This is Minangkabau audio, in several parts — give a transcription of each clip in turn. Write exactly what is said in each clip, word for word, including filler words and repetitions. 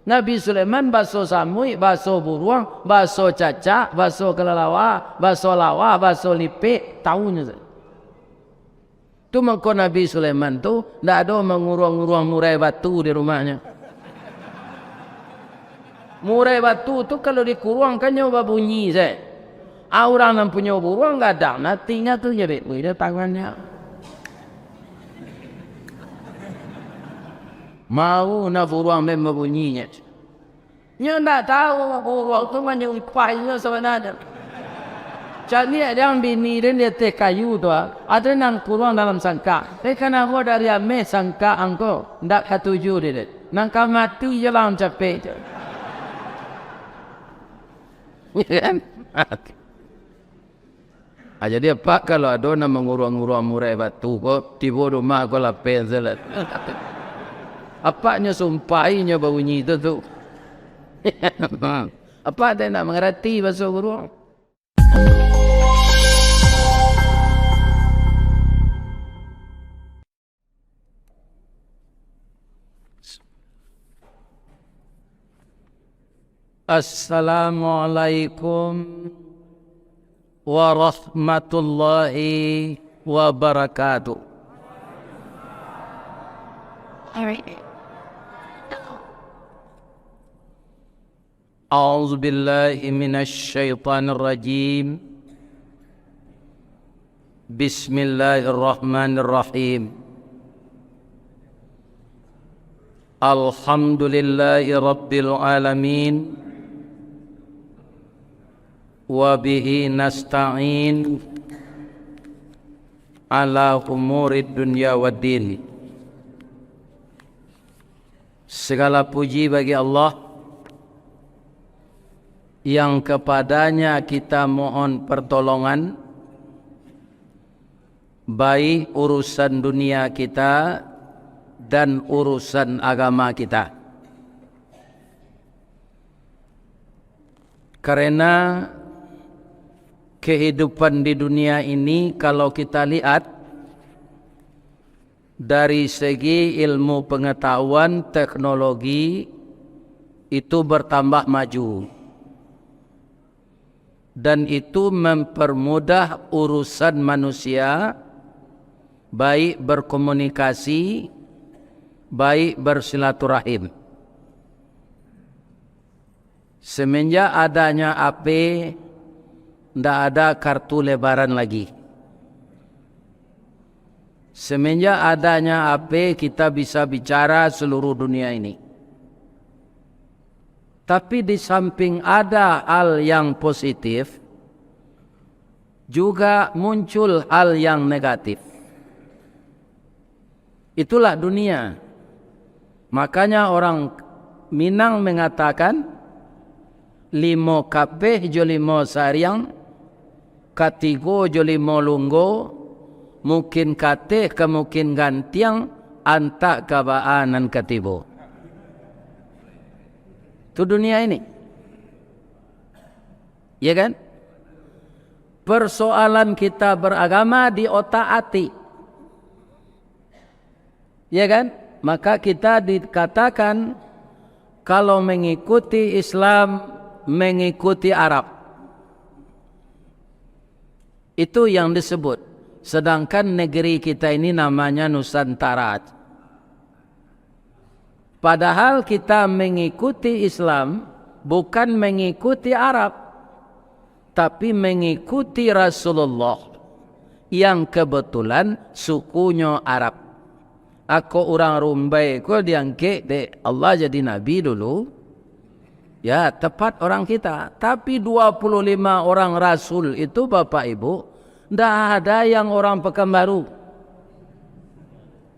Nabi Sulaiman baso samuik, baso buruang, baso cacak, baso kalalawa, baso lawa, baso lipek, tahu nyo sajo. Tu mangko Nabi Sulaiman tu ndak ado manguruang-uruang murai batu di rumahnyo. Murai batu tu kalau dikuruangkan nyo babunyi sajo. Ah, urang nan punyo buruang gadang, nantinyo tu jadi, wih, dah tangannyo. Mau na buruang den babunyinyo. Nyo ndak tahu buruang tu manyumpainyo sabananyo. Caliak dek ang bini den di ateh kayu tu, ah. Ado nan kuruang dalam sangkak. Eh, kanabo dari ameh sangkak ang ko? Ndak katuju dek den. Nan ka mati je lah ang capek tu. Ah, jadi apak kalau ado nan manguruang-uruang murai batu ko, tibo rumah ko lapeh salah. Apaknyo sumpahi nyo babunyi tu, tu. Apak tak nak mangarati baso guruang. Assalamualaikum warahmatullahi wabarakatuh. A'udzubillahi minasyaitonirrajim. Bismillahirrahmanirrahim. Alhamdulillahirabbil alamin. Wa bihi nasta'in ala umurid dunya waddin. Segala puji bagi Allah, yang kepadanya kita mohon pertolongan, baik urusan dunia kita dan urusan agama kita. Karena kehidupan di dunia ini, kalau kita lihat, dari segi ilmu pengetahuan, teknologi itu bertambah maju. Dan itu mempermudah urusan manusia, baik berkomunikasi, baik bersilaturahim. Semenjak adanya H P, ndak ada kartu lebaran lagi. Semenjak adanya H P, kita bisa bicara seluruh dunia ini. Tapi di samping ada hal yang positif, juga muncul hal yang negatif. Itulah dunia. Makanya orang Minang mengatakan, limo kapeh jo limo sariang, katigo jo limo lunggo, mungkin kateh ka mungkin gantiang, antak ka baa nan ka tibo. Tu dunia ini. Ya kan? Persoalan kita beragama di otak atik. Ya kan? Maka kita dikatakan, kalau mengikuti Islam, mengikuti Arab. Itu yang disebut. Sedangkan negeri kita ini namanya Nusantara. Padahal kita mengikuti Islam bukan mengikuti Arab, tapi mengikuti Rasulullah yang kebetulan sukunyo Arab. Ako urang Rumbai ko diangkek dek Allah jadi nabi dulu. Ya, tepat orang kita. Tapi dua puluh lima orang rasul itu, Bapak Ibu, ndak ada yang orang Pekanbaru.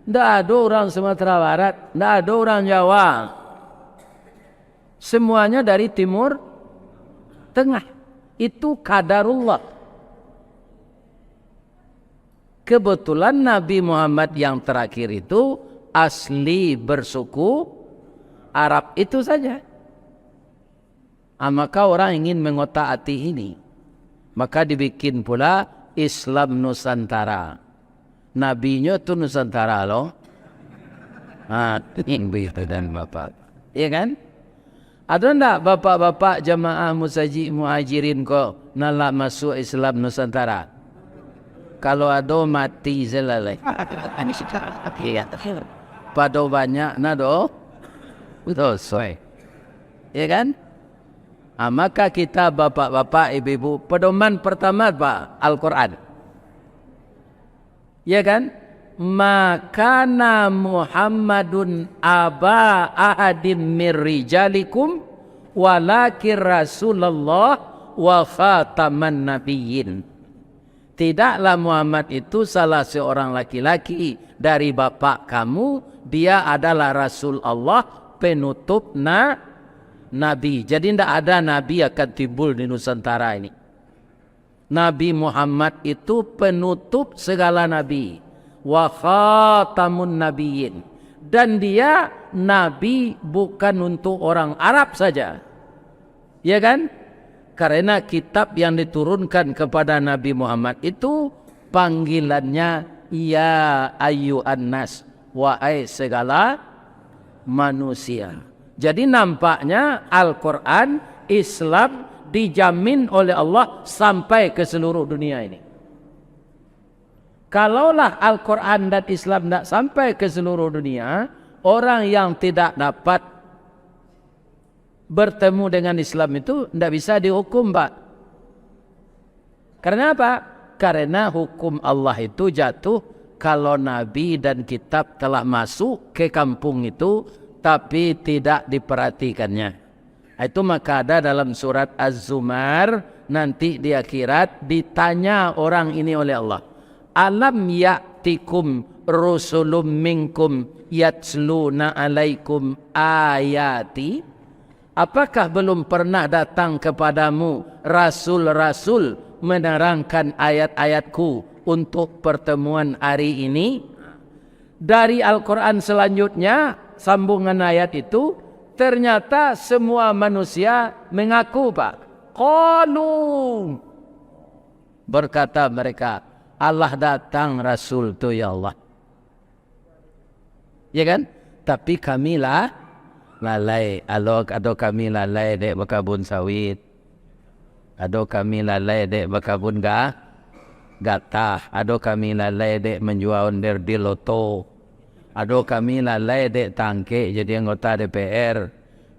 Ndak ado urang Sumatera Barat, ndak ado urang Jawa. Semuanya dari Timur Tengah. Itu qadarullah. Kebetulan Nabi Muhammad yang terakhir itu asli bersuku Arab itu saja. Ah, maka orang ingin mengotak-atik ini. Maka dibikin pula Islam Nusantara. Nabinyo tu Nusantara lo. Ha, begitu dan Bapak. Ya kan? Ado ndak bapak-bapak jamaah musajik Muhajirin ko nan lah masuak Islam Nusantara? Kalau ado, mati salalai. Pado banyak na do-, doso. Ya kan? Ah, maka kita bapak-bapak, ibu-ibu, pedoman pertama apa? Al-Quran. Ya kan? "Ma kana Muhammadun aba ahadim mir rijalikum, walakin Rasulullah wa khataman nabiyyin." Tidaklah Muhammad itu salah seorang laki-laki dari bapak kamu, dia adalah Rasul Allah, penutup na-, nabi. Jadi, ndak ada nabi akan timbul di Nusantara ini. Nabi Muhammad itu penutup segala nabi, wa khatamun nabiyyin. Dan dia nabi bukan untuk orang Arab saja. Ya kan? Karena kitab yang diturunkan kepada Nabi Muhammad itu panggilannya, "Ya ayyuhan nas," wahai segala manusia. Jadi, nampaknya Al-Quran, Islam dijamin oleh Allah sampai ke seluruh dunia ini. Kalaulah Al-Quran dan Islam tidak sampai ke seluruh dunia, orang yang tidak dapat bertemu dengan Islam itu ndak bisa dihukum, Pak. Karena apa? Karena hukum Allah itu jatuh kalau nabi dan kitab telah masuk ke kampung itu, tapi tidak diperhatikannya. Itu maka ada dalam surat Az-Zumar, nanti di akhirat ditanya orang ini oleh Allah, "Alam ya'tikum rusulum minkum yatsluna alaikum ayati?" Apakah belum pernah datang kepadamu rasul-rasul menerangkan ayat-ayatku untuk pertemuan hari ini? Dari Al-Quran selanjutnya, sambungan ayat itu, ternyata semua manusia mengaku, Pak. Qalu, berkata mereka, "Allah datang Rasul tu, ya Allah." Ya kan? Tapi kami lah lalai. Alo, ado kami lalai dek bakabun sawit. Ado kami lalai dek bakabun ga-, gatah. Ado kami lalai dek manjua onder di loto. Ado kami lalai dek tangkek jadi anggota D P R.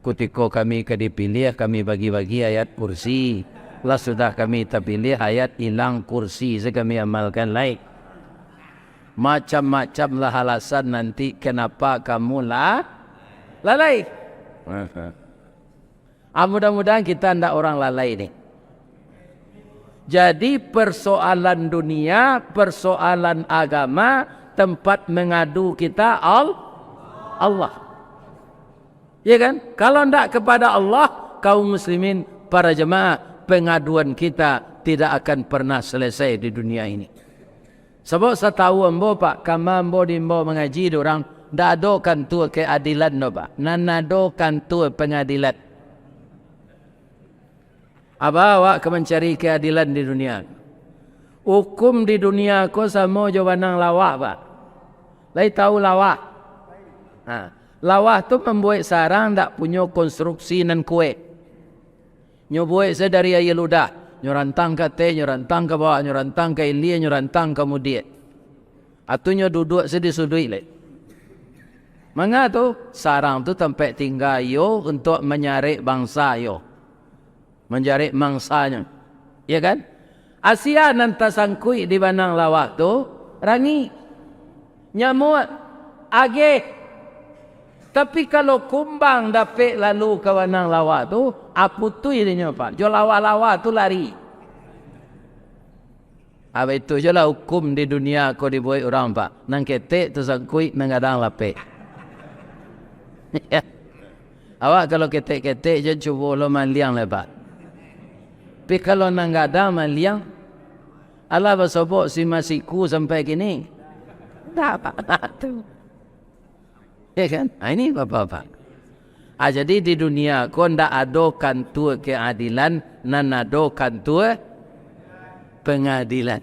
Kutiko kami ka dipiliah, kami bagi-bagi ayat kursi. Lah sudah kami tapiliah, ayat ilang, kursi se kami amalkan lai. Macam-macam lah alasan nanti kenapa kamu la-, lalai. Ah, mudah-mudahan kita ndak orang lalai ni. Jadi, persoalan dunia, persoalan agama, tempat mengadu kita Al-, Allah. Ya kan? Kalau ndak kepada Allah, kaum muslimin, para jemaah, pengaduan kita tidak akan pernah selesai di dunia ini. Sabab satau ambo, Pak, kama ambo diimbau mangaji dek urang, ndak ado kantua keadilan doh, Pak. Nan ado kantua pengadilan. Apo awak ka mancari keadilan di dunia? Hukum di dunia ko samo jo banang lawah, Pak. Lai tahu lawah? Ha. Lawah tu mambuek sarang ndak punyo konstruksi nan kuek. Nyo buek se dari aia ludah, nyo rantang ka ateh, nyo rantang ka bawah, nyo rantang ka ilia, nyo rantang ka mudiak. Atu nyo duduak se di suduik lai. Manga tu, sarang tu tampek tingga iyo untuak manjarek bangsa iyo. Manjarek mangsanyo. Ya kan? Asia nan tasangkuik di banang lawah tu, rangik, nyamuak, ageh. Tapi kalau kumbang dapek lalu ka banang lawah tu, ah, putuih dinyo, Pak. Jo lawah-lawah tu lari. Ah, baitu jo lah hukum di dunia ko dibuek urang, Pak. Nan ketek tasangkuik, nan gadang lapek. Awak kalau ketek-ketek, jan cubo lo maliang lai, Pak. Tapi kalau nan gadang maliang, alah basobok si masiku sampai kini. Ndak, Pak, ndak tu. Ya kan? Ah, ini Bapak-bapak. Ah, jadi di dunia ko ndak ado kantua keadilan, nan ado kantua pengadilan.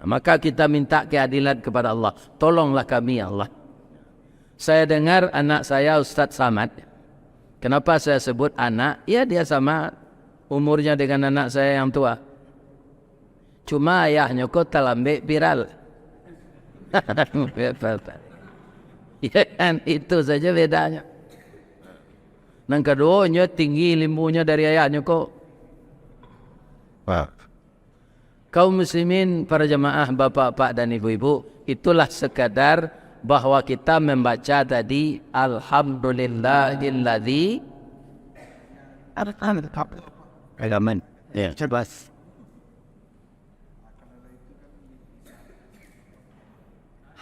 Maka kita minta keadilan kepada Allah. Tolonglah kami, ya Allah. Saya dengar anak saya, Ustaz Samad, Kenapa saya sebut anak? Ya, dia sama umurnya dengan anak saya yang tua. Cuma ayahnyo ko talambek viral. Ya kan? Itu saja bedanya. Nan kaduo, nyo tinggi ilmunyo dari ayahnyo ko. Wah. Kaum muslimin, para jamaah, bapak-bapak dan ibu-ibu, itulah sekadar bahwa kita membaca tadi, "Alhamdulillahilladzi." Aman. Ya. Cerdas.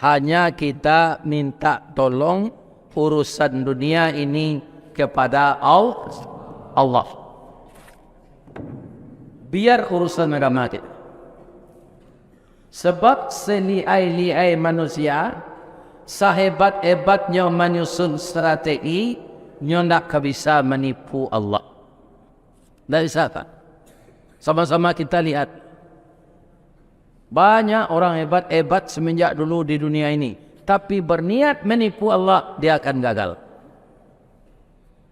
Hanya kita minta tolong urusan dunia ini kepada Al-, Allah. Biar urusan agama kita. Sebab saliai-liai manusia, sahebat-hebatnyo manyusun strategi, nyo ndak ka bisa manipu Allah. Ndak bisa, Pak. Sama-sama kita lihat. Banyak orang hebat-hebat semenjak dulu di dunia ini, tapi berniat menipu Allah, dia akan gagal.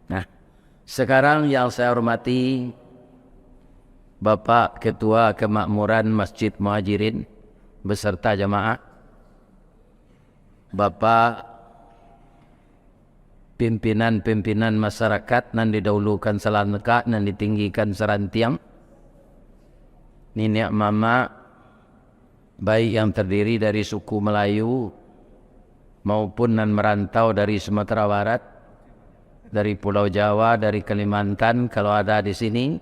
Nah, sekarang yang saya hormati Bapak Ketua Kemakmuran Masjid Muhajirin beserta jamaah, Bapak pimpinan-pimpinan masyarakat nan didahulukan salangkah, nan ditinggikan sarantiang, niniak mamak, baik yang terdiri dari suku Melayu maupun nan merantau dari Sumatera Barat, dari Pulau Jawa, dari Kalimantan, kalau ada di sini,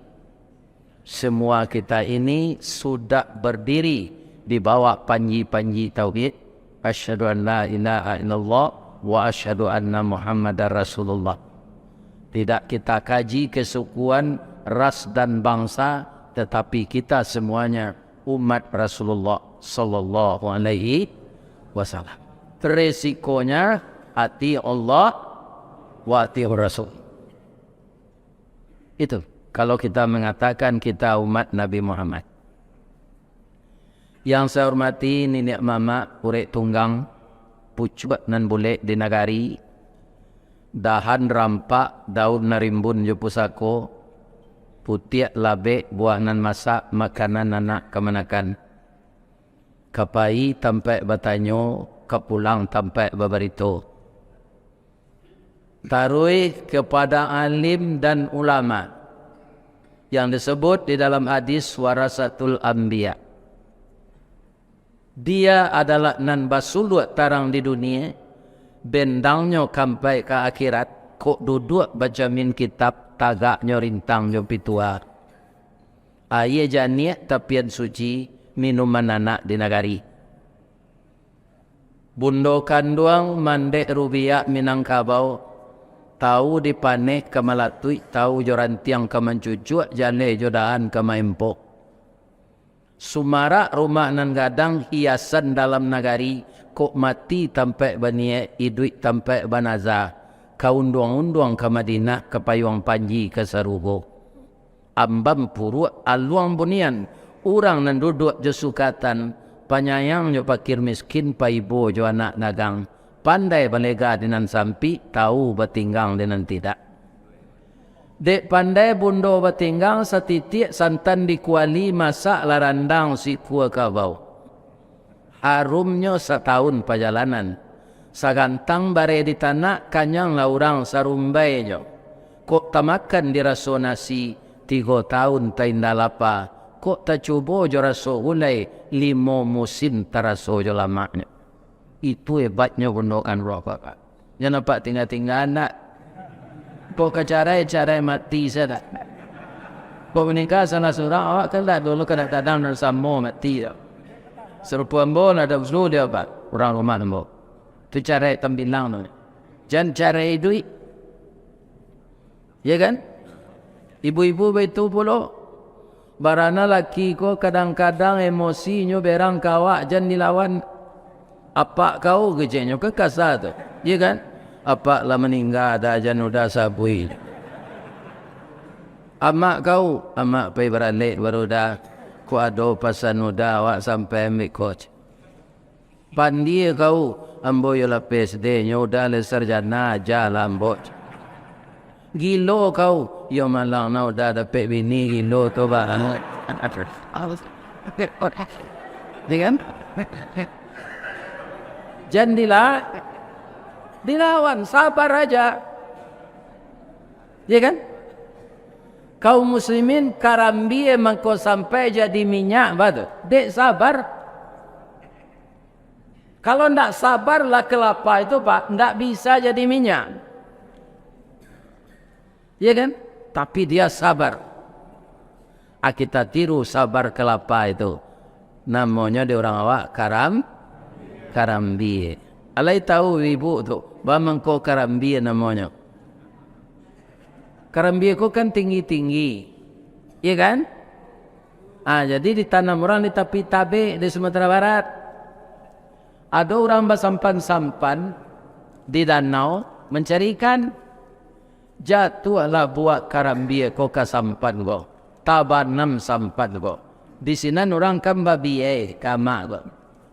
semua kita ini sudah berdiri di bawah panji-panji tauhid, "Asyhadu an la ilaha illallah wa asyhadu anna Muhammadar Rasulullah." Tidak kita kaji kesukuan, ras, dan bangsa, tetapi kita semuanya umat Rasulullah sallallahu alaihi wasallam. Resikonya, ati Allah wa ati Rasul. Itu, kalau kita mengatakan kita umat Nabi Muhammad. Yang saya hormati niniak mamak, urek tunggang, pucuak nan bulek di nagari, dahan rampak, daun nan rimbun jo pusako, putiak labek, buah nan masak, makanan anak kamanakan. Ka pai tampaik batanyo, ka pulang tampaik babarito. Taruih kepada alim dan ulama yang disebut di dalam hadis warasatul anbiya. Dia adalah nan basuluak tarang di dunia, bendangnyo kampai ka akhirat, kok duduak bajamin kitab, tagaknyo rintang jo pitua. Aia janiah tapian suci, minuman anak di nagari. Bundo kanduang mandek rubiak Minangkabau, tawu dipaneh ka malatuik, tawu jo rantiang ka mancucuak, jaleh jo dahan ka maempok. Sumarak rumah nan gadang, hiasan dalam nagari, kok mati tampaik baniaik, iduik tampaik banaza, ka unduang-unduang ka Madinah, ka payuang panji ka sarugo. Ambam puruak aluang bunian, urang nan duduak jo sukatan, panyayang jo pakir miskin, paibo jo anak dagang, pandai balega di nan sampik, tawu batinggang di nan tidak. Dek pandai bundo batinggang, satitiak santan di kuali, masak lah randang sikua kabau. Harumnyo satawun pajalanan, sagantang bareh di tanak, kanyang lah urang sarumbainyo. Kok tamakan diraso nasi, tigo tawun tainda lapa, kok tacubo jo raso gulai, limo musim taraso jo lamaknyo. Itu hebatnyo bundo kan roh, Bapak. Jan nampak tingga-tingga anak. Kok ka carai, carai mati sajo. Kok manikah salah surang, awak kan dak dulu kadang-kadang nan samo mati tu. Sarupo ambo lah dahulu dia, Pak, urang rumah ambo. Tu carai tambilang tu. Jan carai iduik. Ya kan? Ibu-ibu baitu pulo. Barana laki ko kadang-kadang emosinyo berang ka awak, jan dilawan. Apak kau keceknyo ka kasa tu. Ya kan? Apak lah maningga, dah jan udah sabui. Amak kau, amak pai baralek baru dah. Kok ado pasan udah awak sampai ambiak ko. Pandie kau, ambo iyo lapeh S D, nyo udah lai sarjana, aja lah ambo. Gilo kau. Yo malang nah udah dapek bini gilo tu, bah. Ya kan? Jan dila-, dilawan, sabar aja. Ya kan? Kaum muslimin, karambia mangko sampai jadi minyak, bah tu. Dek sabar. Kalau ndak sabar lah kelapa itu, Pak, ndak bisa jadi minyak. Iya kan? Tapi dia sabar. Ah, kita tiru sabar kelapa itu. Namonyo di urang awak karam-, karambia. Alai tahu ibu tu, baa mangko karambia namonyo? Karambia ko kan tinggi-tinggi. Iya kan? Ah, jadi ditanam urang di tapi tabek di Sumatera Barat. Ado urang basampan-sampan di danau mancari ikan. Jatuahlah buah karambia ko ka sampan ko. Tabanam sampan ko. Di sinan urang kan babia ka amak ko.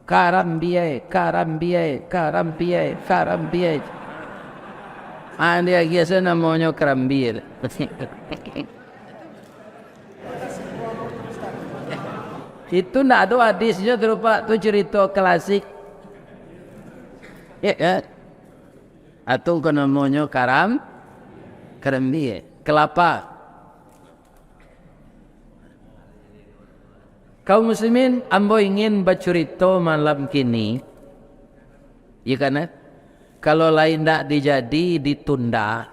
Karambia, karambia, karambia, karambia. Ah, dia biasa namonyo karambia. Itu ndak ado hadisnyo tu, Pak. Tu curito klasik. Ya kan? Atau ko namonyo karam-, karambia, kelapa. Kaum muslimin, ambo ingin bacurito malam kini, ya kan, eh? Kalau lai ndak dijadi, ditunda,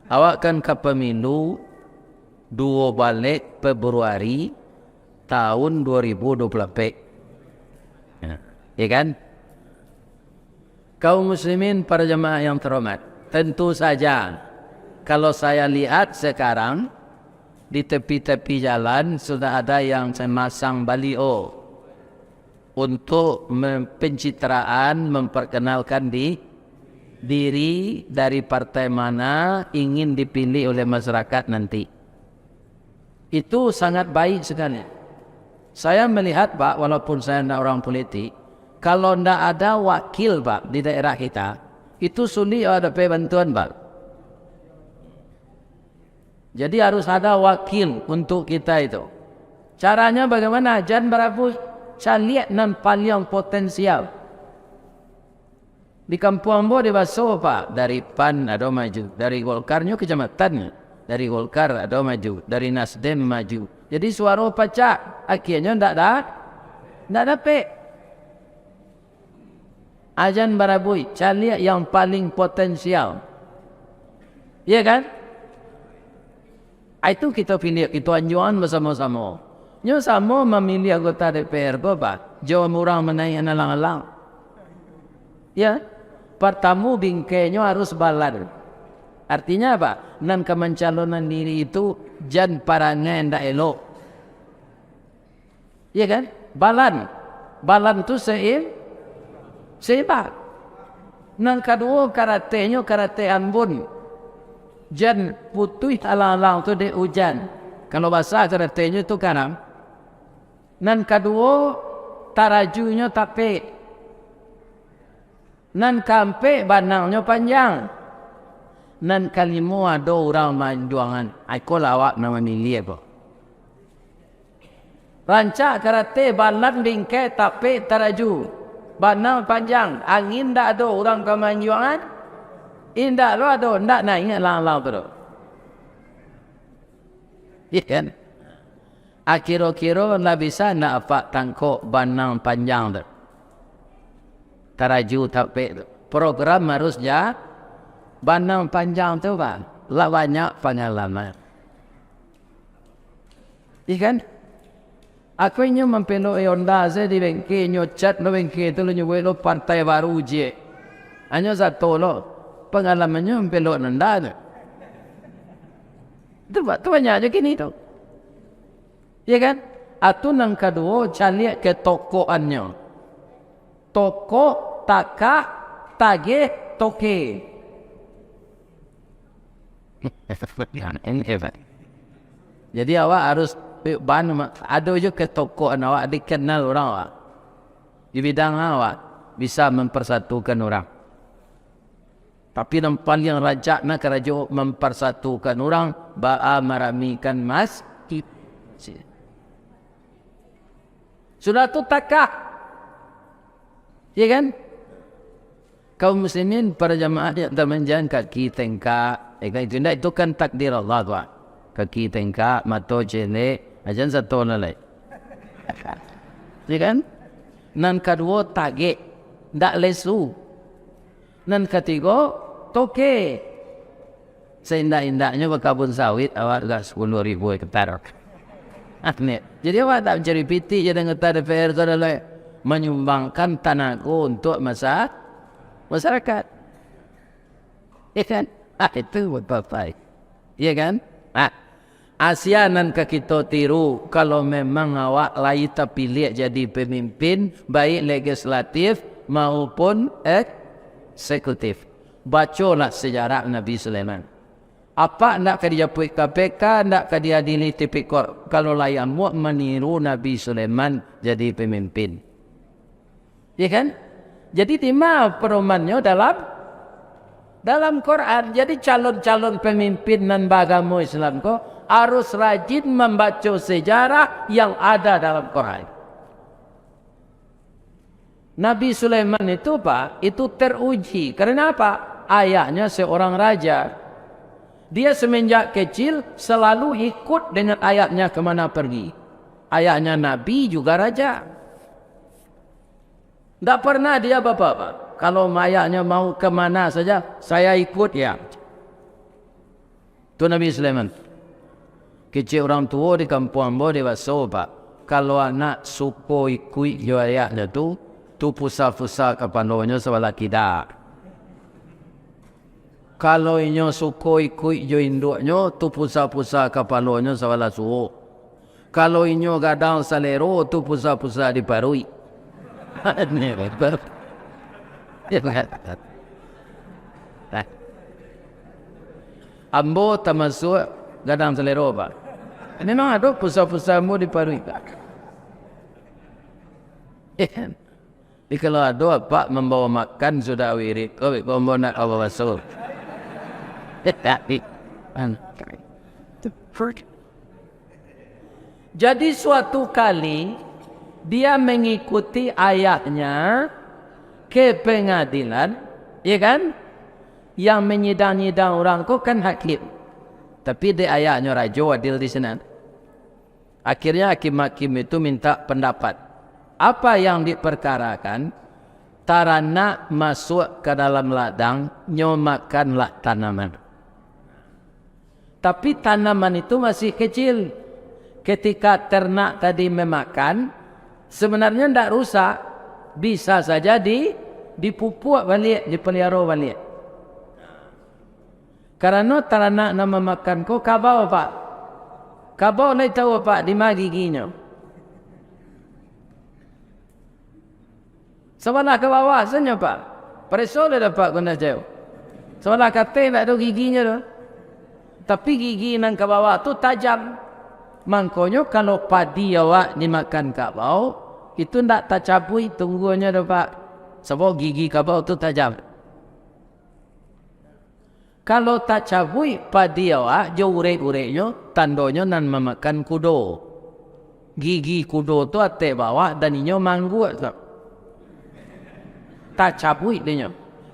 awak kan ka pemilu duo baleh Februari tahun dua ribu dua puluh ampek. Ya, ya kan? Kaum muslimin, para jamaah yang terhormat, tentu saja, kalau saya lihat sekarang, di tepi-tepi jalan sudah ada yang memasang baliho untuk mem-, pencitraan, memperkenalkan di-, diri, dari partai mana, ingin dipilih oleh masyarakat nanti. Itu sangat baik sekali. Saya melihat, Pak, walaupun saya ndak orang politik, kalau ndak ada wakil, Pak, di daerah kita, itu sulik, Pak, dapat bantuan, Pak. Jadi harus ada wakil untuk kita itu. Caranya bagaimana? Jan barabuik, caliak nan paliang potensial. Di kampuang ambo di Baso, Pak, dari pan ado maju, dari Golkar nyo kecamatan, dari Golkar ado maju, dari Nasdem maju. Jadi suaro pacak, akhirnyo ndak da-, ndak dapek. Jan barabuik, caliak yang paling potensial. Iya kan? Ah, itu kito piliah, kito anjuangan basamo-samo. Nyo samo mamiliah anggota D P R ko, Pak, jo urang manaiak alang-alang. Ya, partamo bingkainyo harus balan. Artinya apa? Nan ka mancalonan diri itu jan parangai ndak elok. Iya kan? Balan. Balan tu seim-, seimbang. Nan kaduo, karatenyo karate ambun. Jan putuih alang-alang tu dek ujan. Kalau basah karatenyo tu karam. Nan kaduo, tarajunyo tapek. Nan kaampek, banangnyo panjang. Nan kalimo, ado urang manjuangan. Iko lah awak nan mamiliah ko. Rancak karate, balan bingkai, tapek taraju. Banang panjang, angin ndak ado, urang ka manjuangan. Indak lo ado, ndak naiak alang-alang tu doh. Iya kan? Ah, kiro-kiro lah bisa ndak apak tangkok banang panjang tu? Taraju tapek tu. Program harus ja-, banang panjang tu, Pak. Lah banyak pangalaman. Iya kan? Aku inyo mampelok Honda sajo di bengke, nyo cat lo bengke tu, lo nyo buek lo partai baru jek. Hanyo sato lo, pangalamannyo mampelok Honda tu. Tu, Pak, tu banyak jo kini tu. Iya kan? Atu nan kaduo, caliak ketokohannyo. Tokoh, takak, tageh, toke. Ini hebat. Jadi awak harus, ban-, ado jo ketokohan awak, dikenal urang awak. Di bidang awak bisa mempersatukan urang. Tapi nan paliang rancak nak karajo mamparsatukan urang, baa maramikan masjid. Sudah tu takah. Ya kan? Kaum muslimin, para jamaah yang termanjang kaki tengkak, ya kan? Itu ndak, itu kan takdir Allah tu, ah. Kaki tengkak, mato celek, ajan sato lalai. Ya kan? Nan kaduo, tagek, ndak lesu. Nan katigo, toke. Saindak-indaknyo bakabun sawit, awak lah sapuluah ribu hektar. Ni. Jadi awak tak mancari pitik je anggota D P R tu adalah manyumbangkan tanago untuk masa-, masyarakat. Ya kan? Ah, itu baik. Ya kan? Ah, asia nan ka kito tiru, kalau memang awak lai tapiliah jadi pemimpin, baik legislatif maupun eksekutif. Bacolah sejarah Nabi Sulaiman. Apak ndak ka dijapuik K P K, ndak ka diadili tipikor, kalau lai amuah maniru Nabi Sulaiman jadi pemimpin. Ya kan? Jadi, dima peromannyo dalam, dalam Quran. Jadi, calon-calon pemimpin nan baagamo Islam ko harus rajin mambaco sejarah yang ada dalam Quran. Nabi Sulaiman itu, Pak, itu teruji. Karena apa? Ayahnya seorang raja. Dia semenjak kecil selalu ikut dengan ayahnya kemana pergi. Ayahnya nabi juga raja. Ndak pernah dia bapak-bapak. Kalau ayahnya mau kemana saja, saya ikut ya. Tu Nabi Sulaiman. Kecek urang tuo di kampuang ambo di Baso, Pak. Kalau anak suko ikuik jo ayahnyo tu, tu pusa-pusa kapalonyo sabalah kida. Kalau inyo suko ikuik jo induaknyo, tu pusa-pusa kapalonyo sabalah suok. Kalau inyo gadang salero, tu pusa-pusa di paruik. Ambo tamasuak gadang salero, Pak. Memang ado pusa-pusa ambo di paruik, Pak. Jadi, kalau ado apak mambawa makan sudah wirid, ko, beko ambo nak ka babaso. Jadi, suatu kali, dia mengikuti ayahnya ke pengadilan, ya kan? Yang menyidang-nyidang urang ko kan hakim. Tapi dek ayahnyo rajo adil di sinan. Akhirnya hakim-hakim itu minta pendapat. Apa yang diperkarakan, taranak masuak ka dalam ladang, nyo makanlah tanaman. Tapi tanaman itu masih kecil. Ketika ternak tadi memakan, sebenarnya ndak rusak, bisa saja di, dipupuak baliak, dipelihara baliak. Karano taranak nan mamakan ko kabau, Pak. Kabau lai tahu, Pak, di ma giginyo. Sabalah ka bawah sajo, Pak. Pareso lah dapek ko ndak jauah. Sabalah ka ateh ndak ado giginyo tu. Tapi gigi nan ka bawah tu tajam. Mangkonyo kalau padi awak dimakan kabau, itu ndak tacabuik tungguanyo tu, Pak. Sabab gigi kabau tu tajam. Kalau tacabuik padi awak jo urek-ureknyo, tandonyo nan mamakan kudo. Gigi kudo tu ateh bawah, dan inyo maangguak tu. Tacabuik dinyo.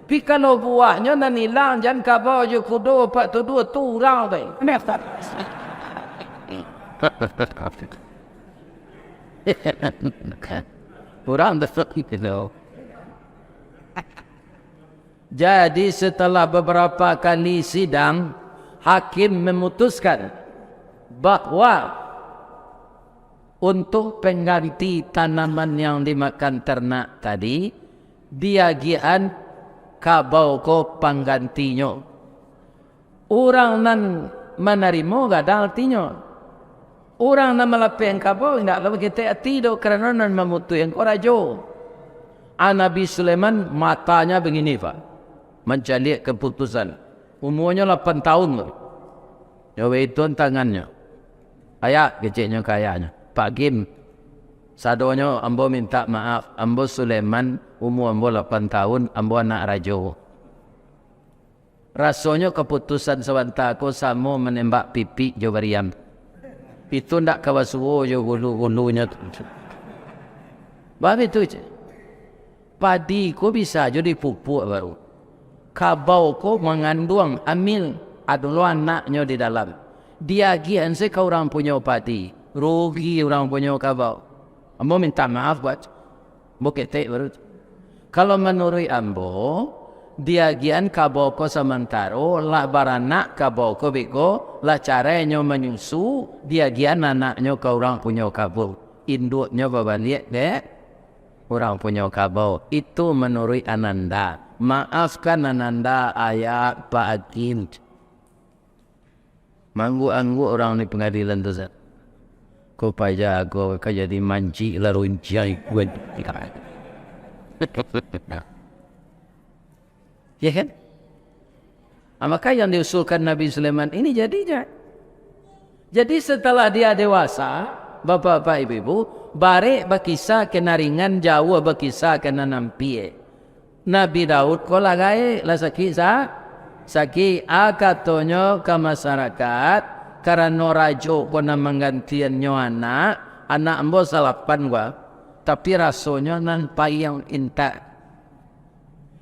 Tapi kalau buahnyo nan ilang, jan kabau jo kudo, apak tuduah tu urang tu. Urang tu. Jadi, setelah beberapa kali sidang, hakim memutuskan bahwa untuk pengganti tanaman yang dimakan ternak tadi, diagiahan kabau ko panggantinyo. Urang nan manarimo gadang atinyo. Urang nan malapehkan kabau indak lah baketek ati doh, karano nan mamutuihkan ko rajo. A, Nabi Sulaiman matanya bagini, Pak, mancaliak kaputusan. Umuanyo lapan tahun tu. Nyo baituang tangannyo. "Ayah," keceknyo ka ayahnyo, "Pak Kim, sadonyo ambo mintak maaf, ambo Sulaiman, umua ambo lapan tahun, ambo anak rajo." Rasonyo kaputusan sabanta ko samo manembak pipik jo bariam. Itu ndak ka basuo jo gulu-gulunyo tu. Baitu je. Padi ko bisa jo dipupuak baru. Kabau ko manganduang amil, ado lo anaknyo di dalam. Diagiahan se ka urang punyo padi, rugi urang punyo kabau. Ambo minta maaf buat ambo ketek baru tu. Kalau manuruik ambo, diagiahan kabau ko samantaro, lah baranak kabau ko beko, lah carainyo manyusu, diagiahan anaknyo ka urang punyo kabau. Induaknyo babaliak dek urang punyo kabau. Itu manuruik Ananda. Maafkan Ananda, ayah, Pak Hakim. Mangguk-angguk urang di pangadilan tu, Ustaz. Ko paja ko ka jadi mancik lah runciang ikun. Ya kan? Ah, maka yang diusulkan Nabi Sulaiman ini jadinya. Jadi setelah dia dewasa, bapak-bapak, ibu-ibu, barek bakisah ka nan ringan, jauah bakisah ka nan ampia. Nabi Daud ko lah gaek, lah sakik sa-, sakik. A katonyo ka masarakat, karano rajo ko nan manggantiannyo anak, anak ambo salapan ko, tapi rasonyo nan paiang intak.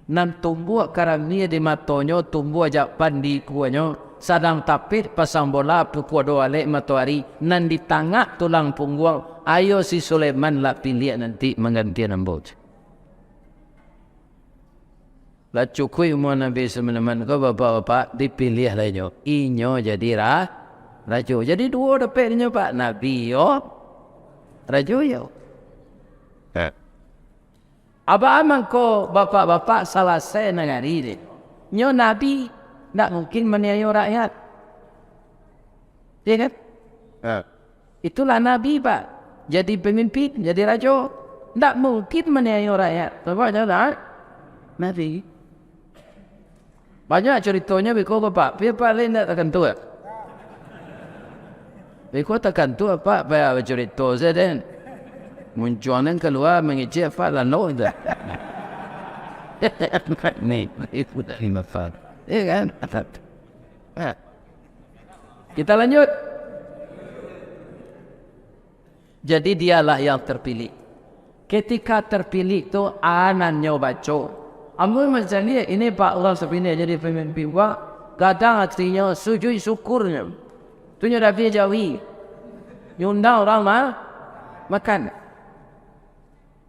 Nan tumbuah karamia di matonyo, tumbuah japan di ikuanyo, sadang tapeh pasang bola pukua duo alek matoari, nan di tangah tulang pungguang, ayo si Sulaiman lah piliah nanti manggantian ambo. Lah cukuik umua Nabi Sulaiman ko, bapak-bapak, dipiliah lah inyo. Inyo jadi ra-, rajo. Jadi duo dapek inyo, Pak. Nabi yo, rajo yo. Eh. Aba mangko bapak-bapak salasai nagari deh. Nyo nabi, ndak mungkin maniayo rakyat. Iya kan? Ha. Itulah nabi, Pak. Jadi pemimpin, jadi rajo. Ndak mungkin maniayo rakyat. Sebab nyo lah nabi. Banyak curitonyo beko ko, Pak. Tapi Apak lai indak takantua. Beko takantua, Pak, payah bacurito sajo den. Muncuang nan kalua mangecek Apak lalu tu. Ni, itu dari Bapak. Iya kan? Ha. Kita lanjut. Jadi, dialah yang terpilih. Ketika terpilih tu, a nan nyo baco. Ambo macam ni, ini Pak Allah sapindah jadi pamimpin, Pak. Gadang atinyo, sujud syukurnyo. Tu nyo dapiak jawi. Nyo undang urang ma-, makan.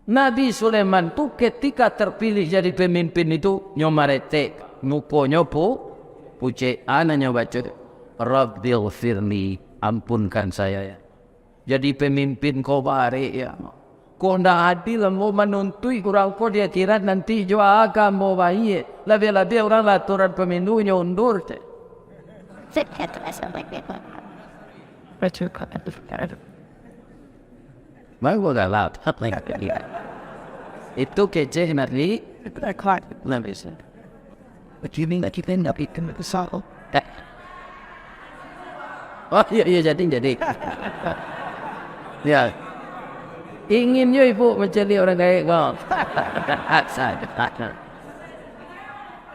Nabi Sulaiman tu ketika terpilih jadi pamimpin itu, nyo maretek, mukonyo pu-, pucek, a nan nyo baco, "Rabbighfirli, ampunkan saya, ya." Jadi pamimpin ko barek, ya. Ko ndak adil ambo manuntuik urang ko di akhirat nanti jo a ka ambo bayia. Labiah-labiah urang lah aturan pamilu nyo undur, cek. Baru galak. Itu kecek Nabi. Nabi. Oh, iya, iya, jadi, jadi. Ya. Ingin yo ibu mencari orang gaek ko.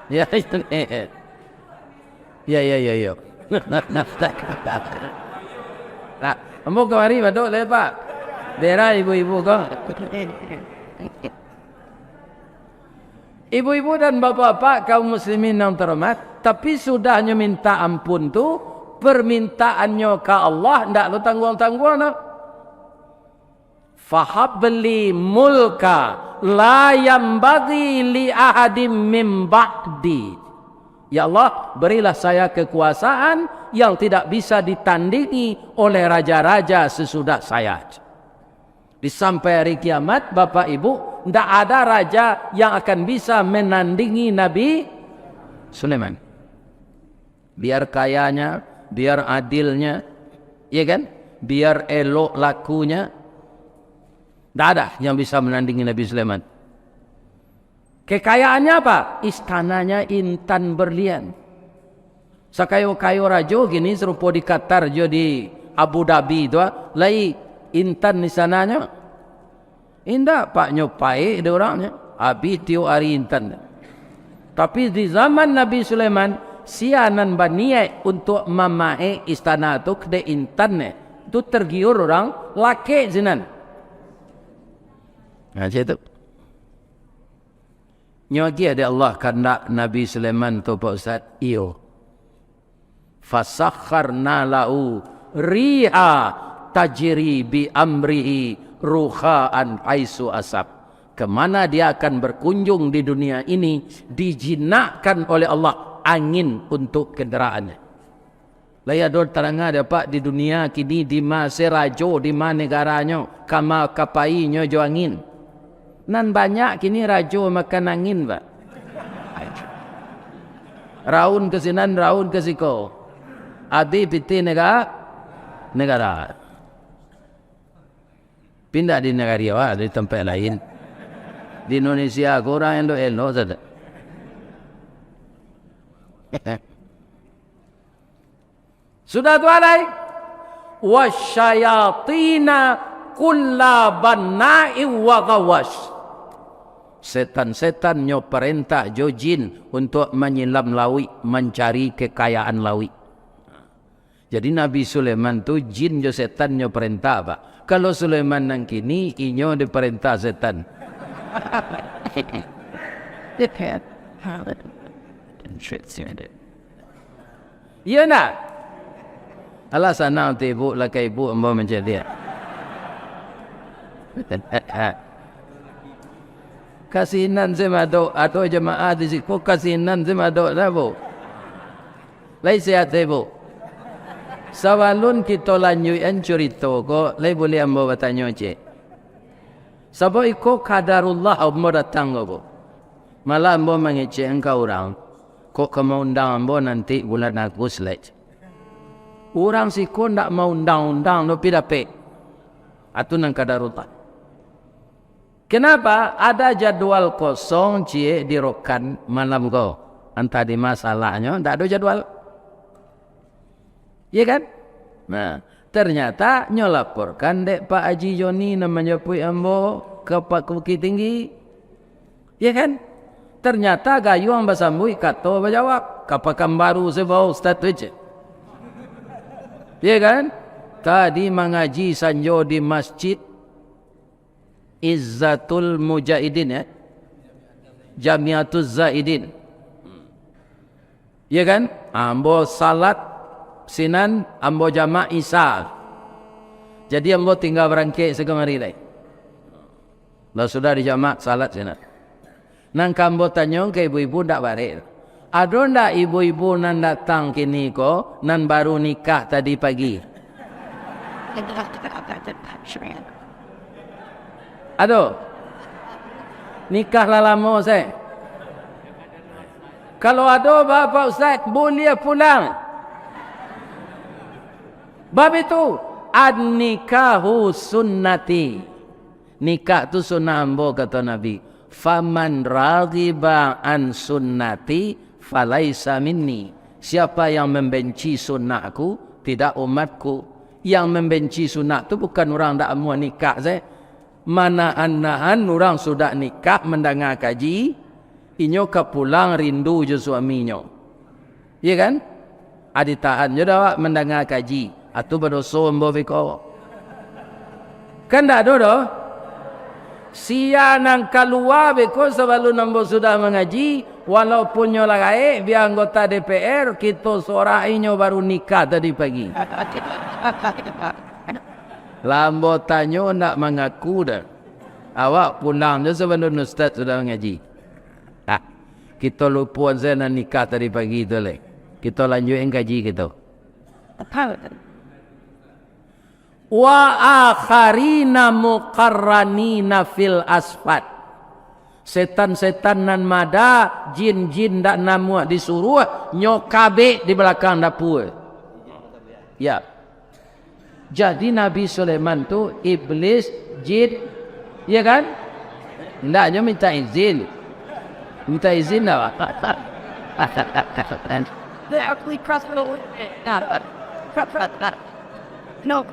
Ya, itu ni. Ya, ya, ya, ya. Nah, ambo kamari badok lai, Pak. Daerah ibu-ibu ko. Ibu-ibu dan bapak-bapak, kaum muslimin yang terhormat, tapi sudahnya minta ampun tu, permintaannyo ka Allah ndak lo tangguang-tangguang doh. "Fahabli mulka la yambaghi li ahadim min ba'di." Ya Allah, berilah saya kekuasaan yang tidak bisa ditandingi oleh raja-raja sesudah saya. Di sampai hari kiamat, Bapak Ibu, ndak ada raja yang akan bisa menandingi Nabi Sulaiman. Biar kayanya, biar adilnya, iya kan? Biar elok lakunya, ndak ada yang bisa menandingi Nabi Sulaiman. Kekayaannya apa? Istananya intan berlian. Sakayo-kayo rajo kini sarupo di Qatar jo di Abu Dhabi tu, ah, lai intan di sananyo. Indak, Pak, nyo paek dek urangnyo. Abih tiok ari intan. Tapi di zaman Nabi Sulaiman, Sia nan baniaik untuak mamaek istana tu, kedek intan ne, tu tergiur urang lakek sinan. Nah, cak tu. Nyo agiah dek Allah kandak Nabi Sulaiman tu, Pak Ustaz? Iyo. "Fasakharna lahu riha tajri bi amrihi rukha'an haitsu asab." Kemana dia akan berkunjung di dunia ini, dijinakkan oleh Allah angin untuk kendaraannya. Lai ado taranga dek Apak di dunia kini, di ma se rajo, di ma negaranyo, kama ka painyo jo angin? Nan banyak kini rajo makan angin, Pak. Raun ka sinan, raun ka siko. Abih pitih nega-, negara. Pindah di nagari awak, di tampek lain. Di Indonesia ko urang elok-elok sajo. Sudah tu alai, "Wasyayatina kulla banna'in wa ghawwas." Setan-setan nyo parentah jo jin untuak manyilam lauik, mancari kekayaan lauik. Jadi Nabi Sulaiman tu jin jo setan nyo parentah, Pak. Kalau Sulaiman nan kini, inyo diparentah setan. Iyo ndak? Alah, sanang tu ibu, lakai ibu ambo mancaliak. Kasinan se madok, ado jamaah di siko, kasinan se madok dah, Bu. Lai sehat se, Bu? Sabalun kito lanjuikan curito ko, lai buliah ambo batanyo ciek? Sabab iko qadarullah ambo datang ko, Bu. Malah ambo mangecek ka urang, kok ka maundang ambo nanti bulan Agus lai. Urang siko ndak maundang-undang doh, pi dapek. Atu nan qadarullah. Kenapa? Ada jadwal kosong ciek di Rokan malam ko. Antah di ma salahnyo, ndak ado jadwal. Iya kan? Nah, ternyata nyo laporkan dek Pak Haji Joni nan manjapuik ambo ka Pak Bukittinggi. Iya kan? Ternyata gayuang basambuik, kato bajawab. Ka Pakanbaru se bao ustaz tu ciek. Iya kan? Tadi mangaji sanjo di masjid Izzatul Mujahidin, ya. Jamiatuz Zaidin. Iya kan? Ah, ambo salat sinan, ambo jamak Isa. Jadi ambo tingga barangkek sakamari lai. Lah sudah dijamak salat sinan. Nan ka ambo tanyo ka ibu-ibu ndak barek. Ado ndak ibu-ibu nan datang kini ko, nan baru nikah tadi pagi? Ado? Nikah lah lamo se. Kalau ado, Bapak Ustaz, buliah pulang. Bab itu, "An-nikahu sunnati." Nikah tu sunnah ambo, kato Nabi. "Faman raghiba an sunnati falaisa minni." Siapa yang membenci sunnahku, tidak umatku. Yang membenci sunnah tu bukan urang dak amuah nikah se. Manahan-nahan urang sudah nikah mandanga kaji, inyo ka pulang rindu jo suaminyo. Iya kan? Ah, ditahan jo dah awak mandanga kaji. Ah, tu badoso ambo beko. Kan ndak ado doh? Sia nan kalua beko sabalun ambo sudah mangaji, walaupun nyo lah gaek, bia anggota D P R, kito sorak inyo baru nikah tadi pagi. Lah ambo tanyo ndak mangaku doh. Awak pulang jo sabalun ustaz sudah mangaji. Ah, kito lupoan sajo nan nikah tadi pagi tu lai. Kito lanjuikan kaji kito. "Wa akharina muqarranina fil asfad." Setan-setan nan mada, jin-jin ndak namuah disuruah, nyo kabek di balakang dapua. Ya. Jadi Nabi Sulaiman tu iblis, jin, iya kan? Ndak, nyo minta izin. Minta izin ndak, Pak? No.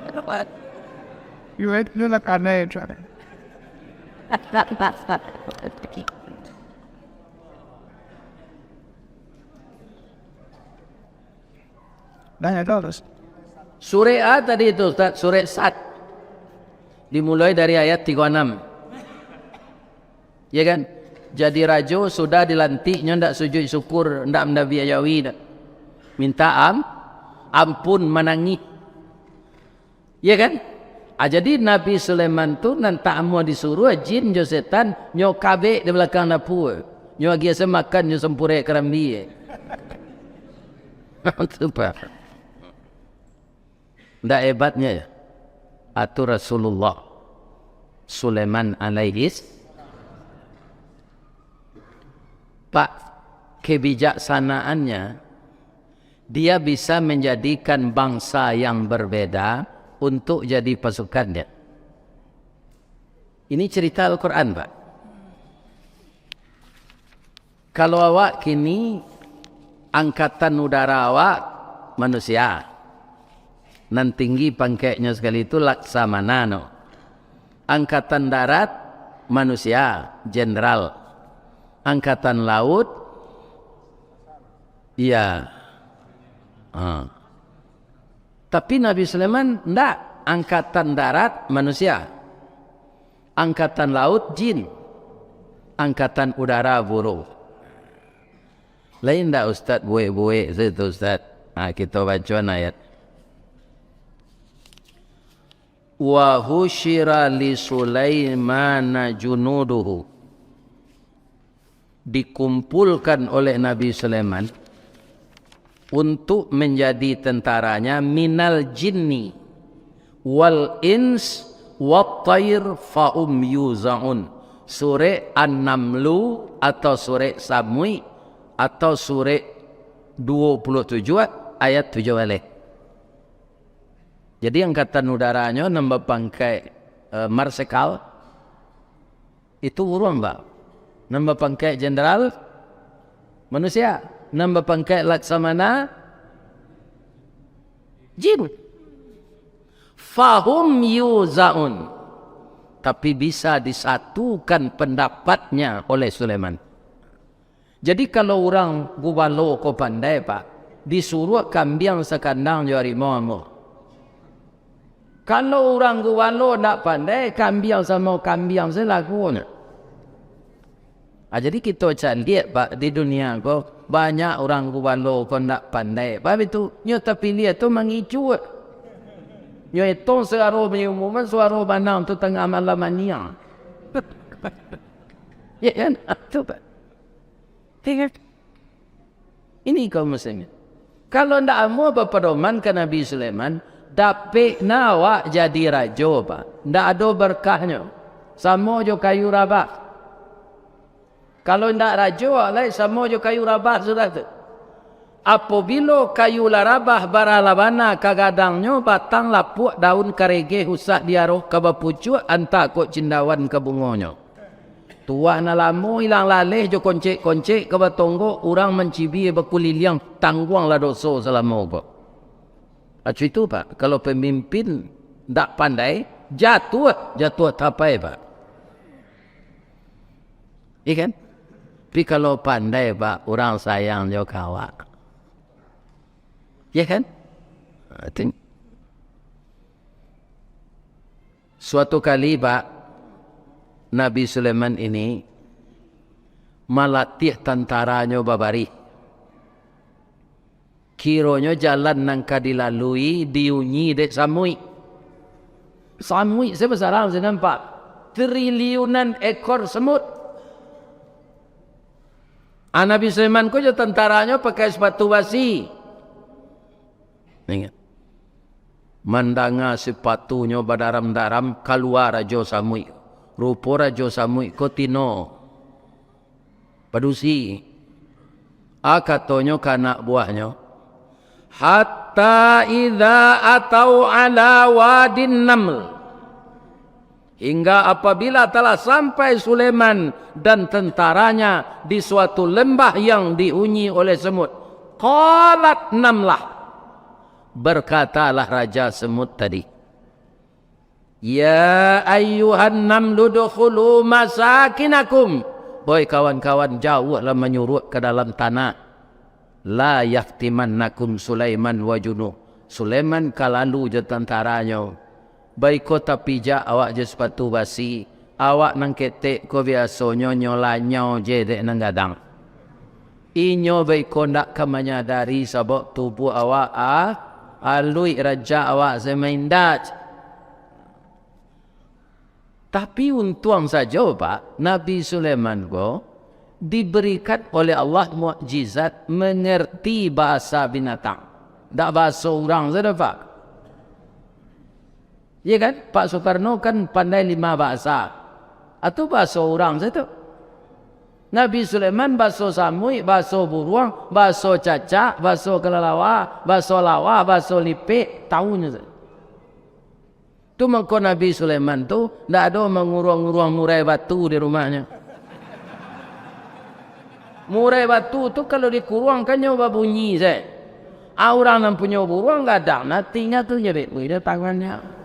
Nah, ya, terus. Surek a tadi tu, Ustaz? Surek Sad. Dimulai dari ayat tigo anam. Ya kan? Jadi rajo sudah dilantik, nyo ndak sujud syukur, ndak mandabiak jawi dah. Minta am-, ampun, manangih. Ya kan? Ah, jadi Nabi Sulaiman tu nan tak amuah disuruah, jin jo setan, nyo kabek di balakang dapua. Nyo agiah se makan, nyo sampurek karambia. Tu, Pak. Ndak hebatnya ya? Atau Rasulullah Sulaiman alaihis. Pak, kebijaksanaannya, dia bisa menjadikan bangsa yang berbeda untuk jadi pasukannya. Ini cerita Al-Quran, Pak. Kalau awak kini, angkatan udara awak manusia. Nan tinggi pangkeknyo sakali tu laksamana no. Angkatan darat manusia, jenderal. Angkatan laut, iya. Ha. Tapi Nabi Sulaiman ndak, angkatan darat manusia, angkatan laut jin, angkatan udara burung. Lain ndak Ustaz buek-buek situ, Ustaz? Ha, kita bacoan ayat. "Wa husyira li Sulaimana junuduhu." Dikumpulkan oleh Nabi Sulaiman untuk menjadi tentaranya minal jinni wal ins wat thair fahum yuzaun. Surek An-Namlu atau surek Samuik atau surek dua puluh tujuh ayat tujuh baleh. Jadi angkatan udaranyo nan bapangkek, eh, marsikal, itu buruang, Pak. Nan bapangkek jenderal, manusia. Nan bapangkek laksamana, jin. Fahum yuzaun. Tapi bisa disatukan pendapatnya oleh Sulaiman. Jadi, kalau urang gubalo ko pandai, Pak, disuruah kambiang sakandang jo harimau ambo. Kalau urang gubalo ndak pandai, kambiang samo kambiang se lakonyo. Ah, jadi kito caliak, Pak, di dunia ko, banyak urang gubalo ko ndak pandai. Pak, itu, nyo tapiliah tu mangicuah. Nyo etong suaro pangumuman, suaro manang tu tangah malam aniang. Ya kan? Tu, Pak. Tengok. Ini kaum muslimin. Kalau ndak amuah bapadoman ka Nabi Sulaiman, dapek na awak jadi rajo, Pak. Ndak ado berkahnyo. Samo jo kayu rabah. Kalau ndak rajo, alai samo jo kayu rabah sudah tu. Apobilo kayu lah rabah, bara lah bana ka gadangnyo, batang lapuak, daun karegeh, usah diaroh ka bapucuak, antah kok cindawan ka bungonyo. Tuah nan lamo ilang laleh jo koncek-koncek ka batonggok, urang mancibia bakuliliang, tangguanglah doso salamo ko. Acu itu, Pak, kalau pamimpin ndak pandai, jatuah, jatuah tapai, Pak. Iya kan? Tapi kalau pandai, Pak, urang sayang jo ka awak. Iya kan? Nah, itu. Suatu kali, Pak, Nabi Sulaiman ini malatih tantaranyo babarih. Kironyo jalan nan ka dilalui diunyi dek samuik. Samuik se basarang, se nampak. Triliunan ekor semut. Ah, Nabi Sulaiman ko jo tantaranyo pakai sapatu basi. Ingat. Mandanga sipatunyo badaram-daram, kalua Rajo Samuik. Rupo Rajo Samuik ko tino. Padusi. A, katonyo ka anak buahnyo, "Hatta idza atau ala wadin naml." Hingga apabila telah sampai Sulaiman dan tentaranya di suatu lembah yang dihuni oleh semut, qalat namlah, berkatalah Raja Semut tadi, "Ya ayyuhan namlu dukhulu masakinakum." Woi kawan-kawan, jauahlah manyuruak ka dalam tanah. "La yahtimannakum Sulaiman wa junud." Sulaiman ka lalu jo tantaranyo. Baiko tapijak awak jo sapatu basi, awak nan ketek ko biasonyo nyo lanyau je dek nan gadang. Inyo baiko ndak ka manyadari sabab tubuah awak a-, aluik, rancak awak samain dach. Tapi untuang sajo, Pak, Nabi Sulaiman ko diberikan oleh Allah mukjizat mengerti bahasa binatang. Ndak bahaso urang sajo, Pak. Iya kan? Pak Soekarno kan pandai lima bahasa. Atau bahaso urang sajo. Nabi Sulaiman bahaso samuik, bahaso buruang, bahaso cacak, bahaso kelelawar, bahaso lawar, bahaso lipek, tahu nyo sajo. Tu mangko Nabi Sulaiman tu ndak ado manguruang-uruang murai batu di rumahnyo. Murai batu tu kalau dikuruang kan nyo babunyi se. A urang nan punyo buruang gadang, nah tingga tu jadi bunyi tangannyo.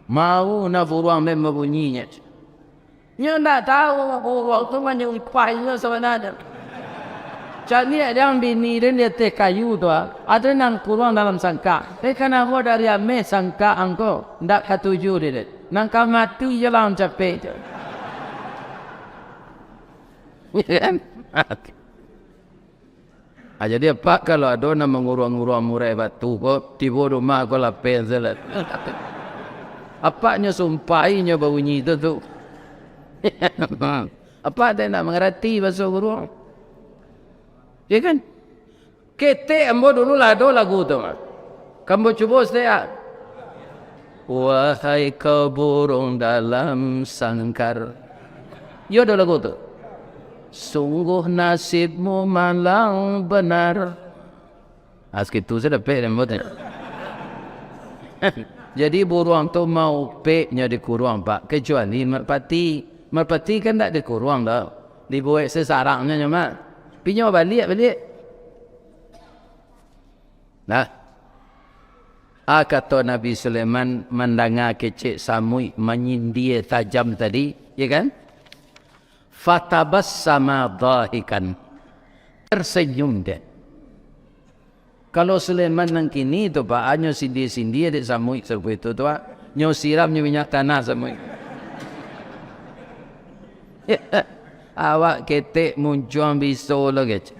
Mau nah buruang den babunyinyo. Nyo ndak tahu, buruang tu manyumpah inyo sabananyo. Caliak dek ang bini den di ateh kayu tu, ah. Ado nan kuruang dalam sangkak. Eh, kanabo dari ameh sangkak ang ko? Ndak katuju dek den. Nan ka mati je lah ang capek tu. Kan? Ah, jadi apak kalau ado nan manguruang-uruang murai batu ko, tibo rumah ko lapeh salah. Apak nyo sumpahi nyo babunyi tu, tu. Apak tak nak mangarati baso guruang. Ya kan? Ketek ambo dulu lah ado lagu tu. Ka ambo cubo saketek, ah. Wahai kau burung dalam sangkar. Iyo ado lagu tu. Sungguh nasibmu malang benar. Ah, sakitu sajo dapek den buat. Jadi buruang tu maupeknyo dikuruang, Pak, kecuali marpati. Marpati kan ndak dikuruang doh. Dibuek se sarangnyo nyo mah. Tapi nyo baliak, baliak. Nah, a, kato Nabi Sulaiman mandanga kecek samuik manyindia tajam tadi, ya kan? Fatabassama dhahikan. Tersenyum dek. Kalau Sulaiman nan kini tu, Pak, a nyo sindia-sindia dek samuik sarupo itu tu, Pak. Nyo siram nyo minyak tanah samuik. Awak ketek muncuang biso lo kecek.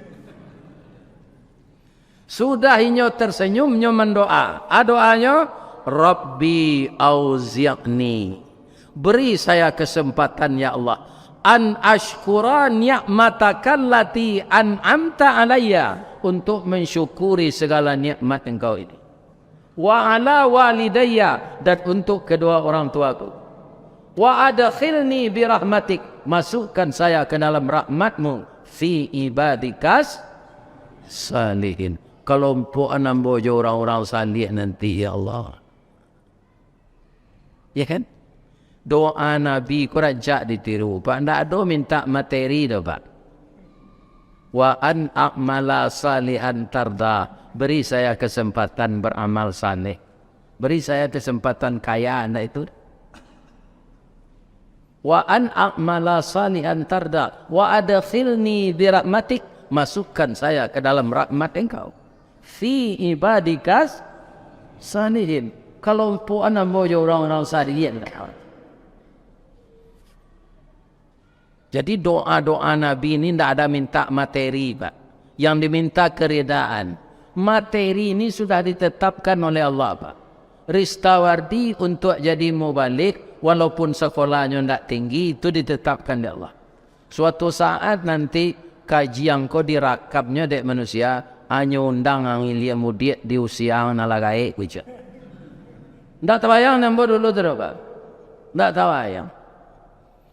Sudah inyo tersenyum, nyo mandoa. A doanyo, "Rabbi auzi'ni." Beri saya kesempatan, ya Allah. "An ashkura ni'mataka allati an'amta alayya." Untuk mensyukuri segala nikmat Engkau ini. "Wa ala walidayya." Dan untuk kedua orang tuaku. "Wa adkhilni birahmatik." Masukkan saya ke dalam rahmatmu. "Fi ibadikas salihin." Kalompokan ambo jo urang-urang salih nanti, ya Allah. Ya kan? Doa Nabi ko rancak ditiru, Pak. Ndak ado minta materi doh, Pak. "Wa an a'mala salihan tarda." Beri saya kesempatan beramal saleh. Beri saya kesempatan kaya, ndak itu. "Wa an a'mala salihan tarda, wa adkhilni birahmatik." Masukkan saya ke dalam rahmat Engkau. "Fi ibadikas salihin." Kalompokan ambo jo urang-urang salihin. Jadi doa-doa Nabi ni ndak ada minta materi, Pak. Yang diminta keridaan. Materi ni sudah ditetapkan oleh Allah, Pak. Ristawardi untuk jadi mubalig, walaupun sekolahnyo ndak tinggi, itu ditetapkan dek Allah. Suatu saat nanti kajian ko dirakamnyo dek manusia, hanyo undang ang ilia mudiak di usia ang nan lah gaek, ujar. Ndak tabayang ambo dulu tu doh, Pak. Ndak tabayang.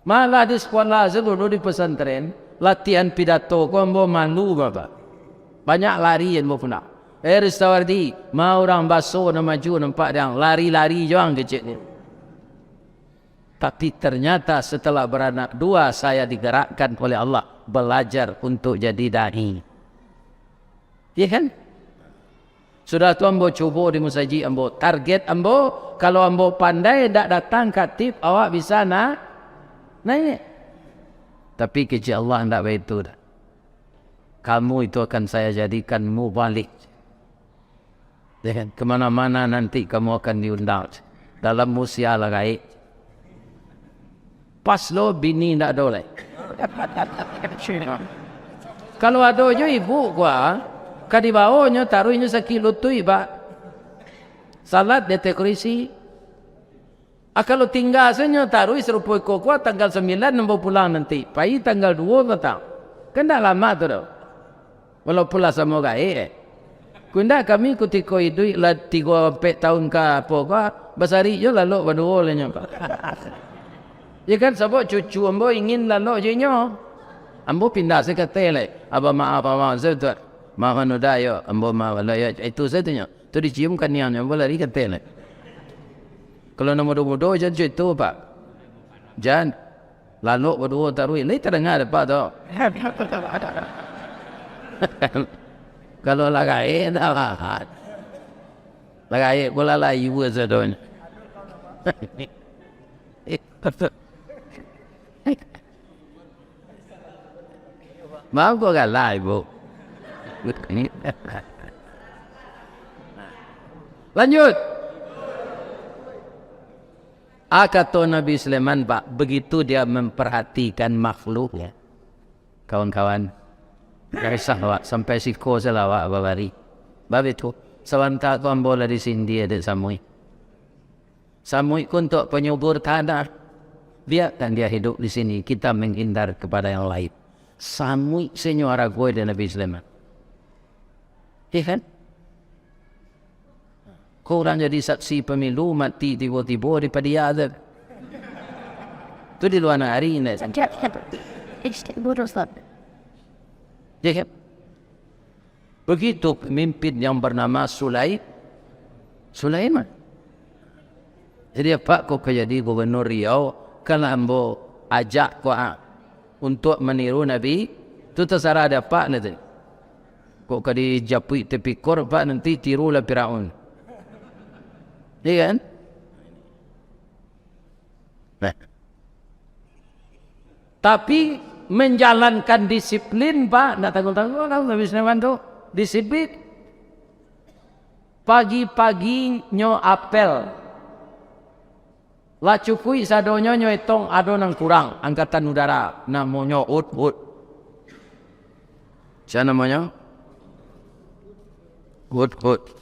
Malah di sekolah se dulu di pesantren, latihan pidato ko ambo malu, Bapak. Banyak lari ambo pulang. "Eh, Ristawardi, ma urang baso nan maju nampak dek ang, lari-lari jo ang," kecek ni. Tapi ternyata setelah beranak dua, saya digerakkan oleh Allah belajar untuk jadi dai. Iya kan? Sudah tu ambo cubo di musajik ambo. Target ambo, kalau ambo pandai, ndak datang khatib, awak bisa na-, naiak. Tapi kecek Allah ndak baitu doh. Kamu itu akan saya jadikan mubalik. Ya kan? Kemana-mana nanti kamu akan diundang. Dalam usia lah gaek. Pas lo bini ndak ado lai. Kalau ado jo ibu kua, ka dibaonyo taruihnyo sakik lutuik, Pak. Salat di ateh kurisi. Ah, kalau tingga sajo taruih sarupo iko kua, tanggal sambilan ambo pulang nanti. Pai tanggal duo patang. Kan ndak lamo tu doh. Walaupun lah samo gaek, eh. Kok indak kami kutiko iduik lah tigo ampek taun ka apo ko, basari jo lalok baduo lah nyo. Ya kan, sabab cucu ambo ingin lalok jo inyo. Ambo pindah se ka ateh lai. Abah maaf, abah maaf, se tu. Maaf anu dah yo, ambo maaf lah yo. Itu se tu nyo. Tu dicium kaniangnyo, ambo lari ka ateh lai. Kalau nan mudo-mudo, jan cuito, Pak. Jan. Lalok baduo taruih. Lai tadanga dek Apak tu. Kalau lah gaek, dah lahat. Lah gaek, ko lah layu sadonyo. Maaf, kok galak, Ibu. Lanjut. Ah, kato Nabi Sulaiman, Pak, begitu dia memperhatikan makhluknya. Kawan-kawan, ndak usah awak sampai siko salah awak babari. Bab itu, sabanta ko ambo lah disindia dek samuik. Samuik ko untuak penyubur tanah. Biarkan dia hidup di sini, kita menghindar kepada yang lain. Samuik se nyo arago dek Nabi Sulaiman. Iya kan? Ko urang jadi saksi pemilu, mati tibo-tibo di padia tu. Tu di lua nagari, ndak? Iya kan? Begitu pemimpin yang bernama Sulai-, Sulaiman. Jadi, Apak ko ka jadi gubernur Riau, kan lah ambo ajak ko, ah, untuak maniru Nabi, tu tasarah dek Apak lah tu. Kok ka dijapuik tapikor, Pak, nanti tirulah Firaun. Iya kan? Nah. Tapi menjalankan disiplin, Pak, ndak tangguang-tangguang lah Nabi Sulaiman tu. Disiplin. Pagi-pagi nyo apel. Lah cukuik sadonyo nyo etong, ado nan kurang, angkatan udara, namonyo Hudhud. Sia namonyo? Hudhud.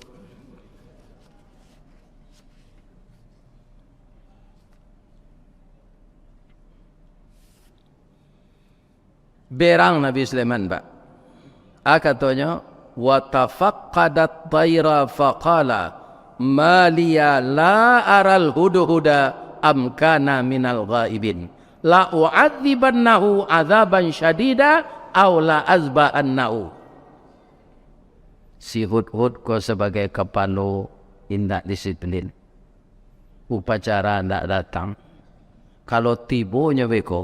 Berang Nabi Sulaiman, Pak. Ah, katonyo, "Wa tafaqqadat thaira faqala, ma liya la aral hudhuda am kana minal ghaibin. La u'adzibannahu adzaban syadida, au la azbahannahu." Si Hudhud ko sabagai kapalo indak disiplin. Upacara ndak datang. Kalau tibonyo beko,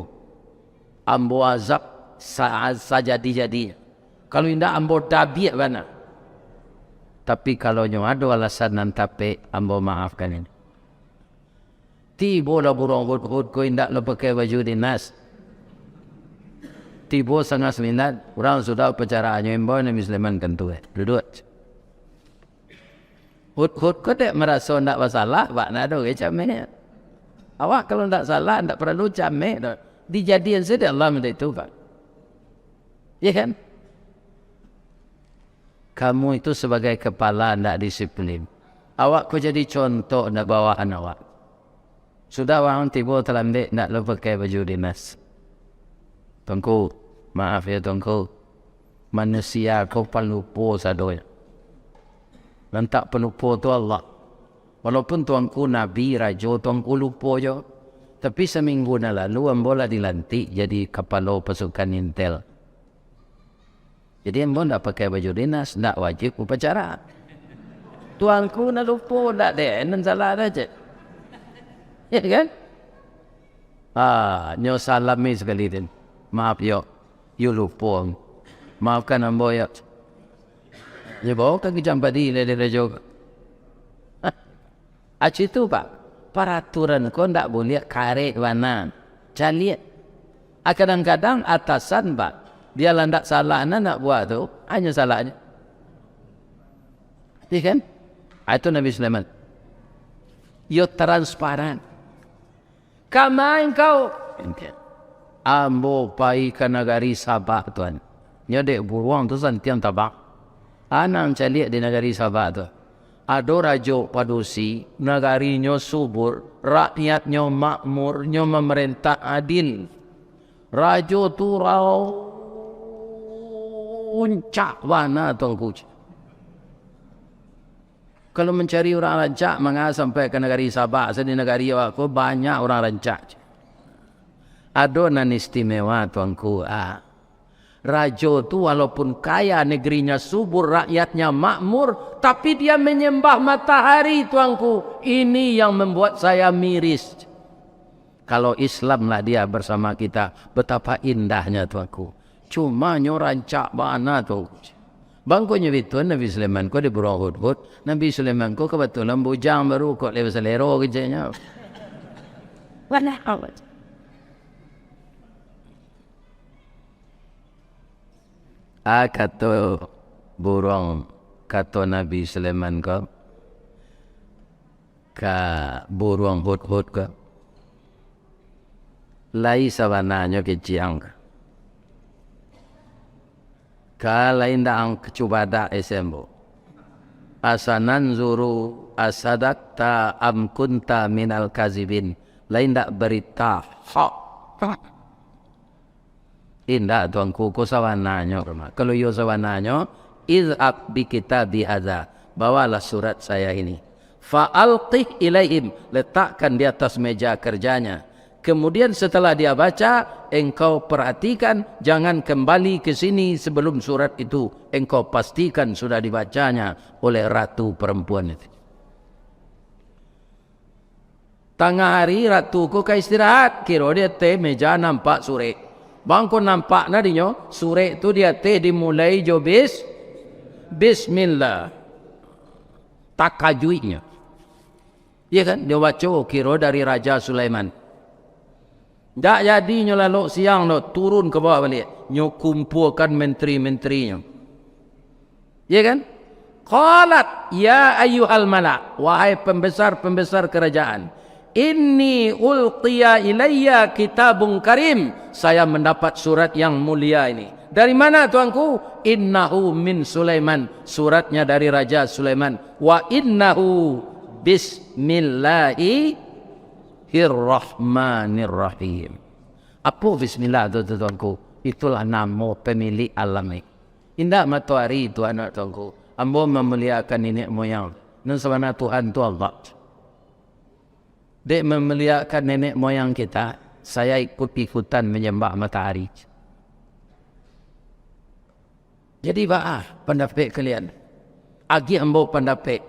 ambo azab sa-, sajadi-jadinyo. Kalau indak, ambo dabiak bana. Tapi, kalau nyo ado alasan nan tapek, ambo maafkan inyo. Tibolah buruang Hudhud ko, indak lo pakai baju dinas. Tibo sangah saminan, urang sudah upacaraan, nyo imbau Nabi Sulaiman kan tu, eh. Duduak. Hudhud ko dek maraso ndak basalah, bak nado ge cameh. Awak kalau ndak salah, ndak paralu cameh doh. Dijadian sajo Allah minta itu, Pak. Iya kan? Kamu itu sabagai kapala ndak disiplin. Awak ko jadi contoh ndak bawahan awak. Sudah urang tibo talambek, ndak lo pakai baju dinas. Tuangku, maaf yo, Tuangku. Manusia ko palupo sadonyo. Lantak palupo tu Allah. Walaupun Tuangku nabi, rajo, Tuangku lupo jo. Tapi saminggu nan lalu ambo lah dilantik jadi kapalo pasukan intel. Jadi, ambo ndak pakai baju dinas, ndak wajib upacara. Tuangku nan lupo, ndak dek nan salah doh, cek. Ya kan? Ah, nyo salami sakali tu. Maaf, yo. Yo lupo. Maafkan ambo, yo. Yo, bawa ka Kijang Padi, dari rajo. Aci tu, Pak, paraturan ko ndak buliah karek bana. Caliak. Ah, kadang-kadang atasan, Pak, dia lah ndak salah, anak buah tu, hanyo salahnyo. Iya kan? Ah, itu Nabi Sulaiman. Yo transparan. "Kama engkau?" "Ambo pai ka nagari Sabah, Tuan." Nyo dek buruang tu santiang tabang. Anang caliak di nagari Sabah tu. Ado rajo padusi, nagarinyo subur, rakyatnyo makmur, nyo mamarentah adil. Rajo tu rancak bana, Tuanku. Kalau mancari urang rancak, manga sampai ka nagari Sabah, asa di nagari awak ko banyak urang rancak. Ado nan istimewa, Tuanku. Ah. Rajo tu walaupun kaya, negerinya subur, rakyatnya makmur, tapi dia menyembah matahari, Tuanku. Ini yang membuat saya miris. Kalau Islam lah dia bersama kita, betapa indahnya, Tuanku. Cuma nyo rancak bana, Tuanku. Bangkonyo bitu Nabi Sulaiman ko di buruang hudhud. Nabi Sulaiman ko kebetulan bujang baru, kok lai basalero keceknyo. Ah, kato buruang, kato Nabi Sulaiman ko, ka buruang hudhud ko, lai sabananyo kecek ang ka. Ka lai ndak ang cubadak ese ambo. Asananzuru asadakta am kunta minal kazibin. Lai ndak barita hak. Indak, Tuanku, ko sabananyo. Kalau iyo sabananyo, "Idhab bi kitabi hadza, bawalah surat saya ini. Fa alqih ilaihim, letakkan di atas meja kerjanya. Kemudian setelah dia baca, engkau perhatikan, jangan kembali ke sini sebelum surat itu engkau pastikan sudah dibacanya oleh ratu perempuan itu." Tangah ari ratu ko ka istirahat, kiro di ateh meja nampak surek. Bangko nampak nah dinyo, surek tu di ateh dimulai jo bis-, bismillah. Takajuiknyo. Iya kan? Dia baco, kiro dari Raja Sulaiman. Ndak jadi nyo lalok siang doh, turun ka bawah baliak. Nyo kumpuakan menteri-menterinyo. Iya kan? Qalat, "Ya ayyuhal mala, wahai pembesar-pembesar kerajaan, inni ulqiya ilayya kitabun karim, saya mendapat surat yang mulia ini." "Dari mana, Tuanku?" "Innahu min Sulaiman, suratnya dari Raja Sulaiman. Wa innahu bismillahirrahmanirrahim." Apo bismillah tu, tu, Tuanku? Itulah namo pemilik alam ni. Indak matoari tu, anak Tuanku. Ambo mamuliakan niniak moyang. Nan sabana Tuhan tu Allah. Dek mamuliakan nenek moyang kita, saya ikut-ikutan manyambah matahari. Jadi, baa pandapek kalian? Agiah ambo pandapek.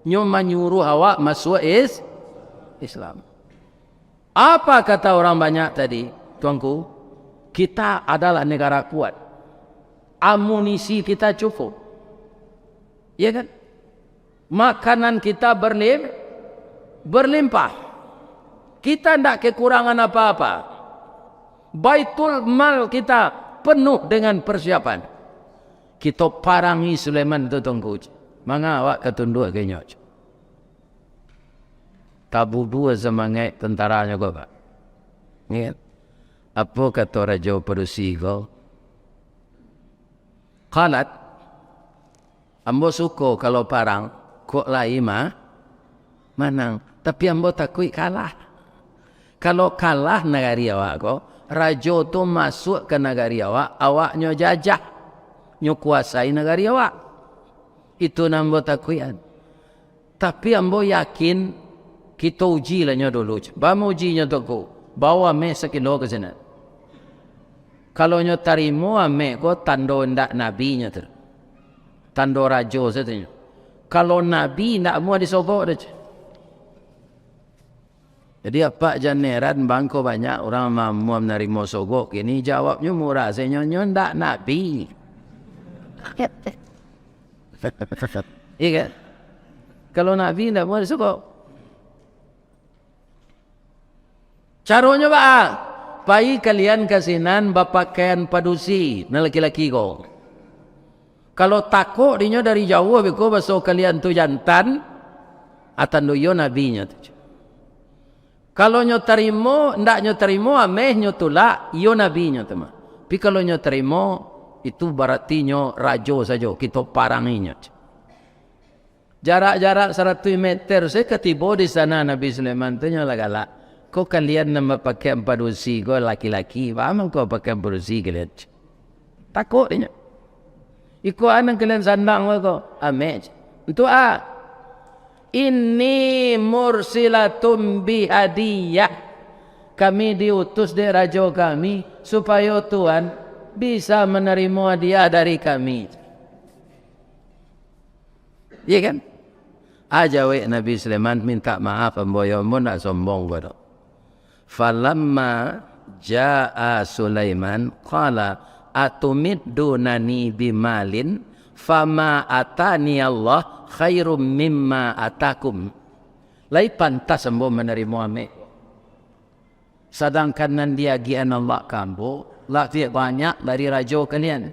Nyo manyuruh awak masuak is-, Islam. Apa kata orang banyak tadi, Tuanku? Kita adalah negara kuat. Amunisi kita cukup. Ya kan? Makanan kita berlim-, berlimpah. Kita ndak kekurangan apa-apa. Baitul mal kita penuh dengan persiapan. Kito parangi Sulaiman tu, Tuanku. Manga awak ka tunduak ka inyo? Tabudua samangaik tantaranyo ko, Pak. Ingat, apo kato rajo padusi ko? Qalat, "Ambo suko kalau parang, kok lai ma-, manang. Tapi ambo takuik kalah. Kalau kalah nagari awak ko, rajo tu masuak ka nagari awak, awak nyo jajah, nyo kuasai nagari awak. Itu nan ambo takuikan. Tapi ambo yakin, kito uji lah nyo dulu." Baa mauji nyo tu ko? Bawa ameh sakilo ka sinan. Kalau nyo tarimo ameh ko, tando indak nabi nyo tu. Tando rajo sajo nyo. Kalau nabi, indak amuah disogok doh. Jadi, apak jan heran, bangko banyak urang ma-, amuah manarimo sogok kini, jawabnyo murah sajo, nyo ndak nabi. Iya kan? Kalau nabi, indak amuah disogok. Caronyo baa? Pai kalian ka sinan bapakaian padusi, nan laki-laki ko. Kalau takok dinyo dari jauah beko baso kalian tu jantan, ah, tando iyo nabinyo tu. Kalau nyo tarimo, ndak nyo tarimo, ameh nyo tulak, iyo nabinyo tu mah. Tapi kalau nyo tarimo, itu baratinyo rajo sajo, kito paranginyo. Jarak-jarak saratuih meter se ka tibo di sana Nabi Sulaiman tu, nyo lah galak. Ko kalian nan bapakaian padusi ko laki-laki, baa mangko pakaian padusi kalian? Takok dinyo. Iko a nan kalian sandang ko, ameh. Untuak a? Inni mursilatun bi hadiyah. Kami diutus dek rajo kami, supayo Tuan bisa manarimo hadiah dari kami. Iya kan? A jawek Nabi Sulaiman, mintak maaf ambo yo, ambo ndak sombong ko doh. Falamma jaa Sulaiman qala atumiddunani bimalin fama atani Allah khairum mimma atakum. Lai pantas ambo manarimo ameh. Sadangkan nan diagiahan Allah ka ambo, labiah banyak dari rajo kalian.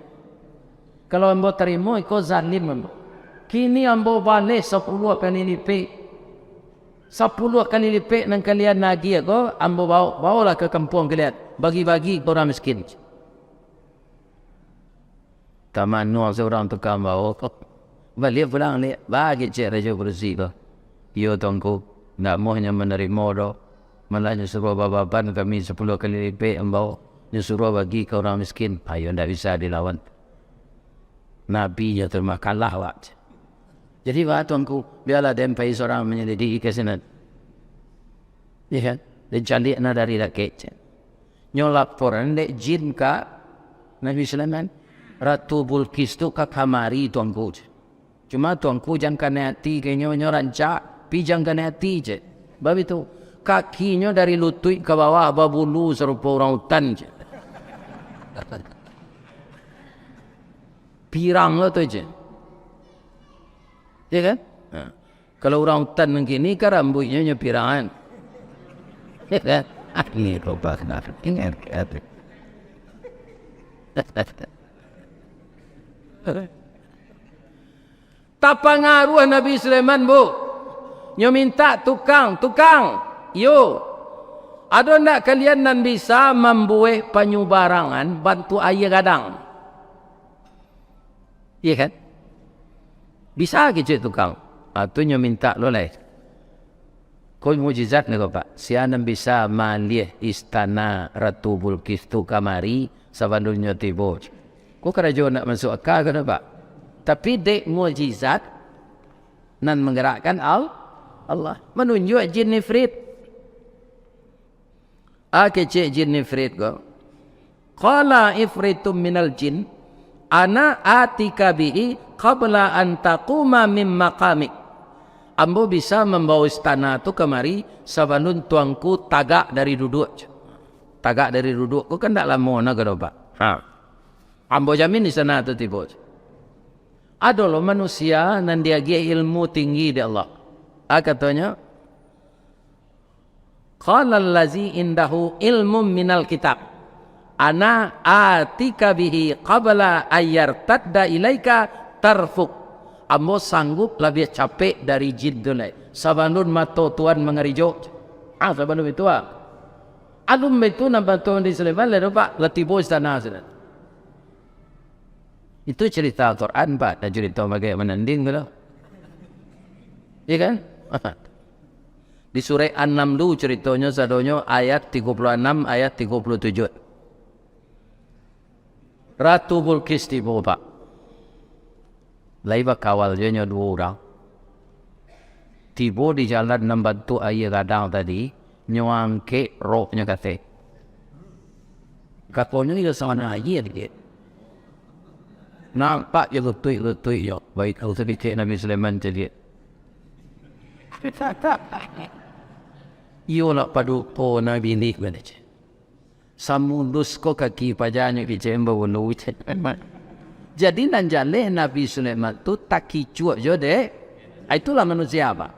Kalau ambo tarimo, iko zalim ambo. Kini ambo baleh sapuluah kali lipek. Sapuluah kali lipek nan kalian agiah ko, ambo baok, baolah ka kampuang kalian. Bagi-bagi ka urang miskin. Tamanuang surang tukang bao. Baliak pulang liak, baa kecek rajo padusi ko. Iyo Tuanku, ndak amuah nyo manarimo doh. Malah nyo suruah bababan kami sapuluah kali lipek ambo. Nyo suruah bagi ka urang miskin. Ayo ndak bisa dilawan. Nabi nyo tu mah kalah awak. Jadi baa Tuanku, bialah den pai surang manyalidiki ka sinan. Iya kan? Den caliak nah dari dakek. Nyo laporan dek jin ka Nabi Sulaiman. Ratu Bulqis tu ka kamari Tuanku. Cuma Tuanku jan kanai ati ka inyo, inyo rancak, pi jan kanai ati, cek. Bab itu, kakinyo dari lutuik ka bawah babulu sarupo urang utan, cek. Pirang lo tu, cek. Ya kan? Nah. Kalau urang utan nan kini kan rambuiknyo nyo pirangan. Ini rupa ingat. Tapangaruah Nabi Sulaiman, Bu. Nyo mintak tukang, "Tukang, iyo, ado ndak kalian nan bisa mambuek panyubarangan bantuak aia gadang?" Iya kan? Bisa kecek tukang. Ah, tu nyo mintak lo lai. Ko mukjizat nyo ko, Pak. Sia nan bisa maaliah istana Ratu Bulqis tu kamari sabalun nyo tibo. Ko karajo ndak masuak aka ko, Pak. Tapi dek mukjizat nan manggarakkan Al-, Allah. Manunjuak jin ifrit. A kecek jin ifrit ko. Qala ifritum minal jin, ana atika bihi qabla an taquma min maqamik. Ambo bisa mambawa istana tu kamari sabalun tuanku tagak dari duduak. Tagak dari duduak ko kan ndak lamo na ka doh, Pak. Ha. Ambo jamin istana tu tibo. Ado lo manusia nan diagiah ilmu tinggi dek Allah. A katonyo, Qala allazi indahu ilmun minal kitab, "Ana atika bihi qabla ayyartadda ilaika tarfuk." Ambo sanggup labiah capek dari jin tu lai, sabalun mato Tuan mangarijo. Ah, sabalun itu, ah. Alun baitu nan mato di Sulaiman lai, Pak, lah tibo istana sudah. Itu cerita Al-Quran, Pak. Dah cerita bagai mananding tu lah. Iya kan? Di surah An-Namlu ceritonyo sadonyo ayat tigo puluah anam, ayat tigo puluah tujuah. Ratu Bulqis tibo, Pak. Lai bakawal jo nyo duo urang. Tibo di jalan nan bantuak aia gadang tadi, nyo angkek roknyo kateh. Katonyo iyo sawana aia dikek. Nampak jo lutuik-lutuik yo, baik tu sadikek Nabi Sulaiman caliak. Iyo lah paduko Nabi ni, bana ceh. Samulus ko kaki pajanyo kicek babulu. Jadi nan jaleh Nabi Sulaiman tu takicuak jo dek, ah, itulah manusia, Pak.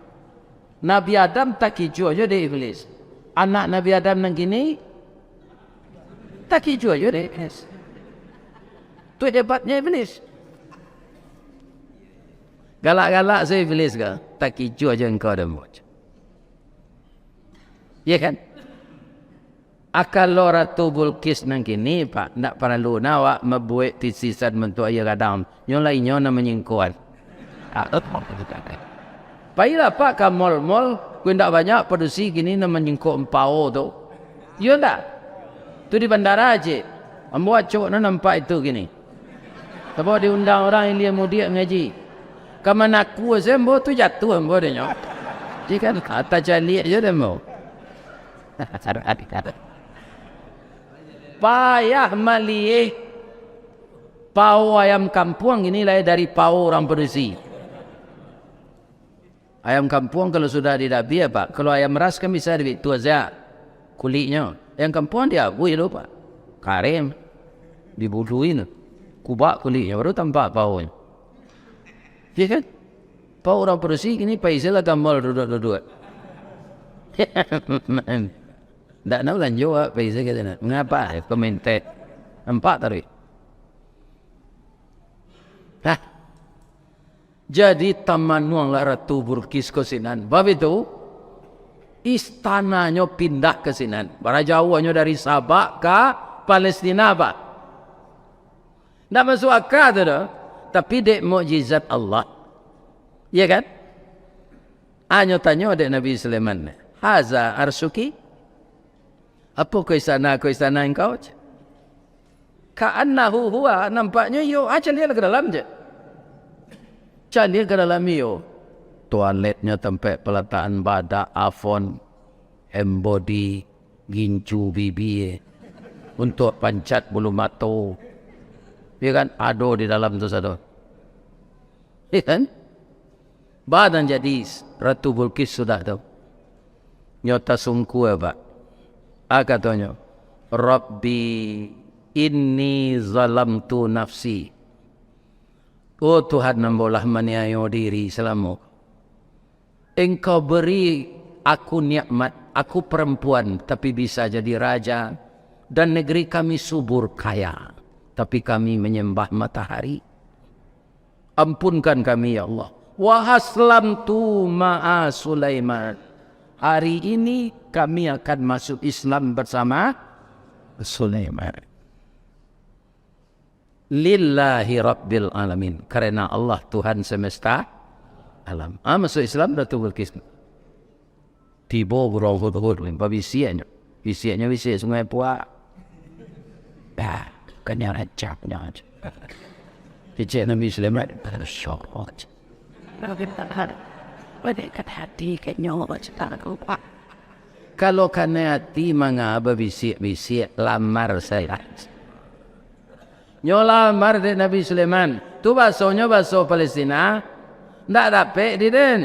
Nabi Adam takicuak jo dek Iblis. Anak Nabi Adam nan kini Takijua jo dek Iblis. Tu hebatnyo Iblis. Galak-galak se Iblis ko, takijua jo engkau dek ambo. Iyo kan? Ah, kalau Ratu Bulqis nan kini, Pak, ndak paralu nah awak mambuek tisisan bantuak aia gadang. Nyo lah inyo nan manyingkoan. Pailah, Pak, ka mall-mall, kok indak banyak padusi kini nan manyingkok ampao tu. Iyo ndak? Tu di bandara ciek. Ambo acok nan nampak itu kini. Sabab diundang urang ilia mudiak ngaji. Ka manaku se ambo tu jatuah ambo dek nyo. Jadi kan, ah, tacaliak juo dek ambo. Payah malieh pao ayam kampuang ini lai dari pao urang padusi. Ayam kampuang kalau sudah didabiah, Pak, kalau ayam ras kan bisa dibitua sajo kuliknyo. Ayam kampuang diabuih dulu, Pak. Kareh, dibului tu. Kubak kuliknyo, baru tampak paonyo. Iyo kan? Pao urang padusi kini pai sajolah ka mall duduak-duduak. Ndak nak balanjo, Pak, pai sajo ka sinan. Mangapa? Komentar. Nampak taruih. Hah? Jadi, tamanuanglah Ratu Bulqis ka sinan. Bab itu, istananyo pindah ka sinan. Bara jauahnyo dari Sabak ka Palestina, Pak. Ndak masuak aka tu doh. Tapi dek mukjizat Allah. Iya kan? Anyo tanyo dek Nabi Sulaiman, "Haza arsyuki?" Apo ko istana, ko istana engkau? Ka'annahu huwa, nampaknyo iyo. Ah, caliaklah ka dalam, cek. Caliak ka dalam iyo. Toaletnyo, tampek palatakan badak, Avon, hand body, gincu bibia, untuak pancat bulu mato. Iyo kan? Ado di dalam tu sado. Iyo kan? Ba nan jadi Ratu Bulqis sudah tu. Nyo tasungkua, Pak. A katonyo, "Rabbi inni zalamtu nafsi." Oh Tuhan, ambo lah maniayo diri salamo. Engkau beri aku nikmat, aku perempuan, tapi bisa jadi raja, dan negeri kami subur kaya, tapi kami menyembah matahari. Ampunkan kami, ya Allah. Wa aslamtu ma'a Sulaiman. Hari ini kami akan masuk Islam bersama Sulaiman. Lillahi Rabbil Alamin. Karena Allah Tuhan semesta alam. Ah, masuk Islam Ratu Bulqis. Tibo buruang hudhud, babisiaknyo. Bisiaknyo bisiak Sungai Puak. Bah, kanai rancaknyo. Kecek Nabi Sulaiman, "Masya Allah." Pada kan hati kanyo, Pak. Kalau kanai hati manga babisiak-bisiak, lamar sajo. Nyo lamar dek Nabi Sulaiman. Tu basonyo baso Palestina. Ndak dapek di den.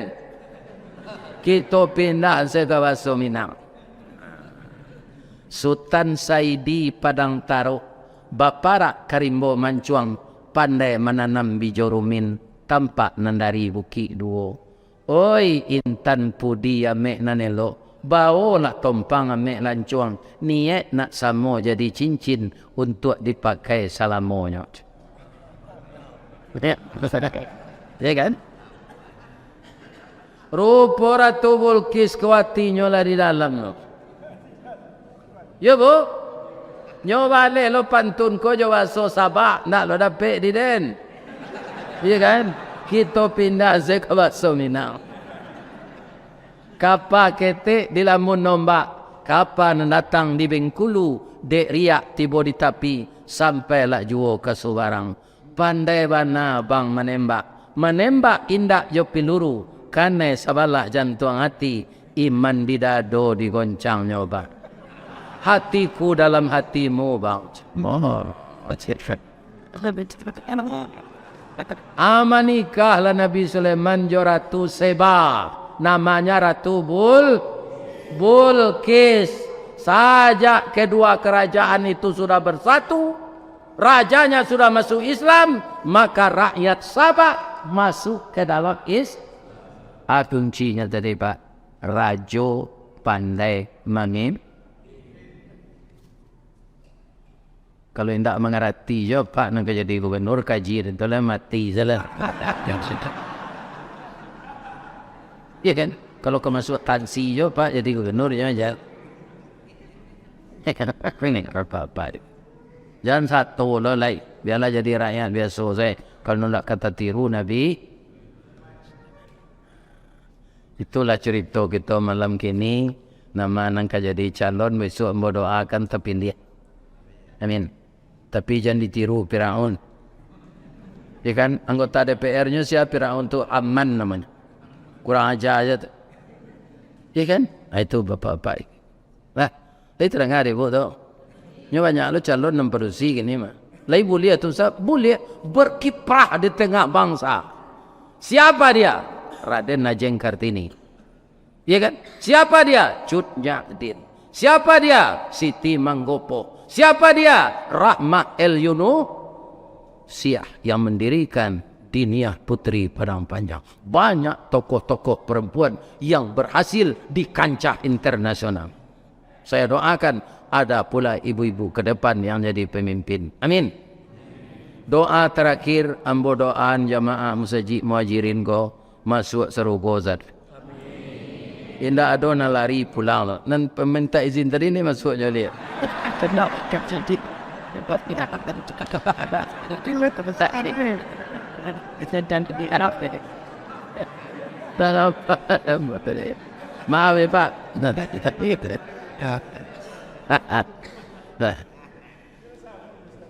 Kito pindah se ka baso Minang. Sutan Saidi Padang Tarok, baparak ka rimbo mancuang, pandai mananam bijo rumin, tampak nan dari Bukik Duo. Oi, intan pudi amek nan elok, baolah tompang amek lancuang, niaik nak samo jadi cincin untuak dipakai salamonyo. Ya kan? Rupo Ratu Bulqis ko atinyo lah di dalam tu. Yo, Bu? Nyo baleh lo pantun ko jo baso Sabak, ndak lo dapek di den. Iyo kan? Kito pindah se ka baso Minang. Kapa ketek dilamun ombak, kapa nan datang di Bengkulu, dek riak tibo di tapi, sampailah juo ka Subarang. Pandai bana bang manembak. Manembak indak jo piluru, kanai sabalah jantuang ati, iman di dado digoncangnyo, bang. Hatiku dalam hatimu, bang. Ah, manikahlah Nabi Sulaiman jo Ratu Seba, namanya Ratu Bul-, Bulqis. Sajak kedua kerajaan itu sudah bersatu, rajanya sudah masuk Islam, maka rakyat Sabak masuk ke dalam Is-, ah, kuncinya tadi, Pak, rajo pandai mangim-, Kalau indak mangarati jo, Pak, nan ka jadi gubernur, kaji tu lah mati salah. Iyo kan? Kalau ka masuak tansi jo, Pak, jadi gubernur, jangan, jangan. Ini apa-apa. Jangan sato lo lai. Biarlah jadi rakyat biaso sae. Kalau nak kata tiru Nabi, itulah carito kito malam kini. Nama nan ka jadi calon, bisuak ambo doakan tapiliah. Amin. Tapi jan ditiru Firaun. Ya kan? Anggota D P R-nyo sia? Firaun tu Haman namonyo. Kurang aja aja tu. Ya kan? Ah, itu bapak-bapak. Lah, lai tadanga dek ibu tu. Nyo banyak lo calon nan padusi kini mah. Lai buliah tu, Ustaz? Buliah, berkiprah di tengah bangsa. Siapa dia? Raden Ajeng Kartini. Ya kan? Siapa dia? Cut Nyak Dhien. Siapa dia? Siti Manggopo. Siapa dia? Rahmah El Yunus. Siah yang mendirikan Diniah Putri Padang Panjang. Banyak tokoh-tokoh perempuan yang berhasil di kancah internasional. Saya doakan ada pula ibu-ibu ke depan yang jadi pemimpin. Amin. Doa terakhir, ambo doaan jamaah Masajik Muhajirin ko masuak sarugo, Ustaz. Indak ado nan lari pulang lo. Nan peminta izin tadi ni masuak jo liak. Maaf ya, Pak. Nah.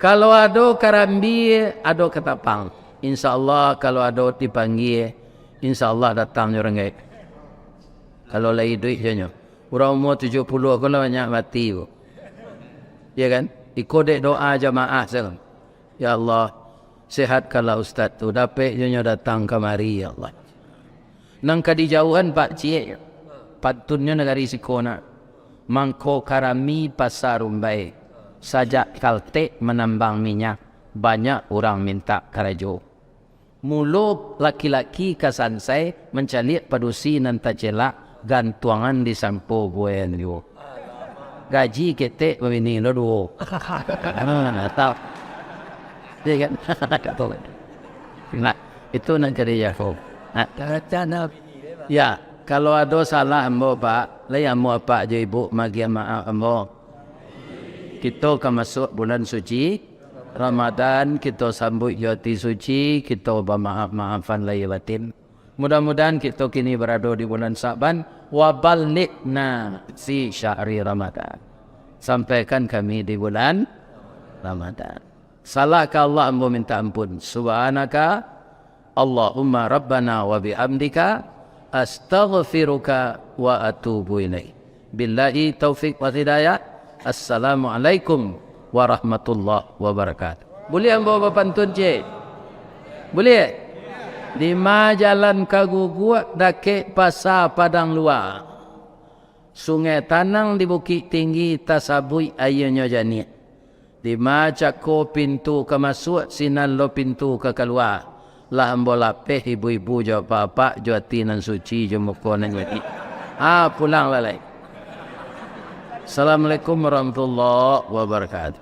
Kalau ado karambia, ado katapang. Insya Allah, kalau ado dipanggia, insya Allah datang nyo renggaik. Kalau lai iduik jo nyo. Urang umua tujuah puluah ko lah banyak mati ko. Ya kan? Iko dek doa jamaah sajo. Ya Allah, sehatkanlah ustaz tu, dapek jo nyo datang kamari, ya Allah. Nan ka dijauahan Pak Ciek, pantunnyo nagari siko nak. Mangko ka rami Pasa Rumbai, sajak Kaltek manambang minyak, banyak urang mintak karajo. Mulo laki-laki ka sansai mancaliak padusi nan tacelak, gantuangan di sampo buayan juo. Gaji ketek babini lo duo. Nah, tau. Ya kan? Nah, itu nan jadi jago. Nah. Ya, kalau ado salah ambo, Pak, lai ambo apak jo ibu magiah maaf ambo. Kito ka masuak bulan suci Ramadan, kito sambuik jo ati suci, kito bamaaf-maafan lahia batin. Mudah-mudahan kito kini barado di bulan Sa'ban, wa ballighna fi syahri Ramadan. Sampaikan kami di bulan Ramadan. Salah ka Allah ambo minta ampun. Subhanaka Allahumma Rabbana wa bihamdika, astaghfiruka wa atubu ilaik. Billahi taufik wal hidayah. Assalamualaikum warahmatullahi wabarakatuh. Buliah ambo bapantun, Cik? Buliah? Dima jalan ka Guguak, dakek Pasa Padang Lua. Sungai Tanang di Bukik Tinggi, tasabuik aianyo janiah. Dima cako pintu ka masuak, sinan lo pintu ka kalua. Lah ambo lapeh ibu-ibu jo apak-apak, jo ati nan suci, jo muko nan jadi. Ha, pulang lah lai. Assalamualaikum warahmatullahi wabarakatuh.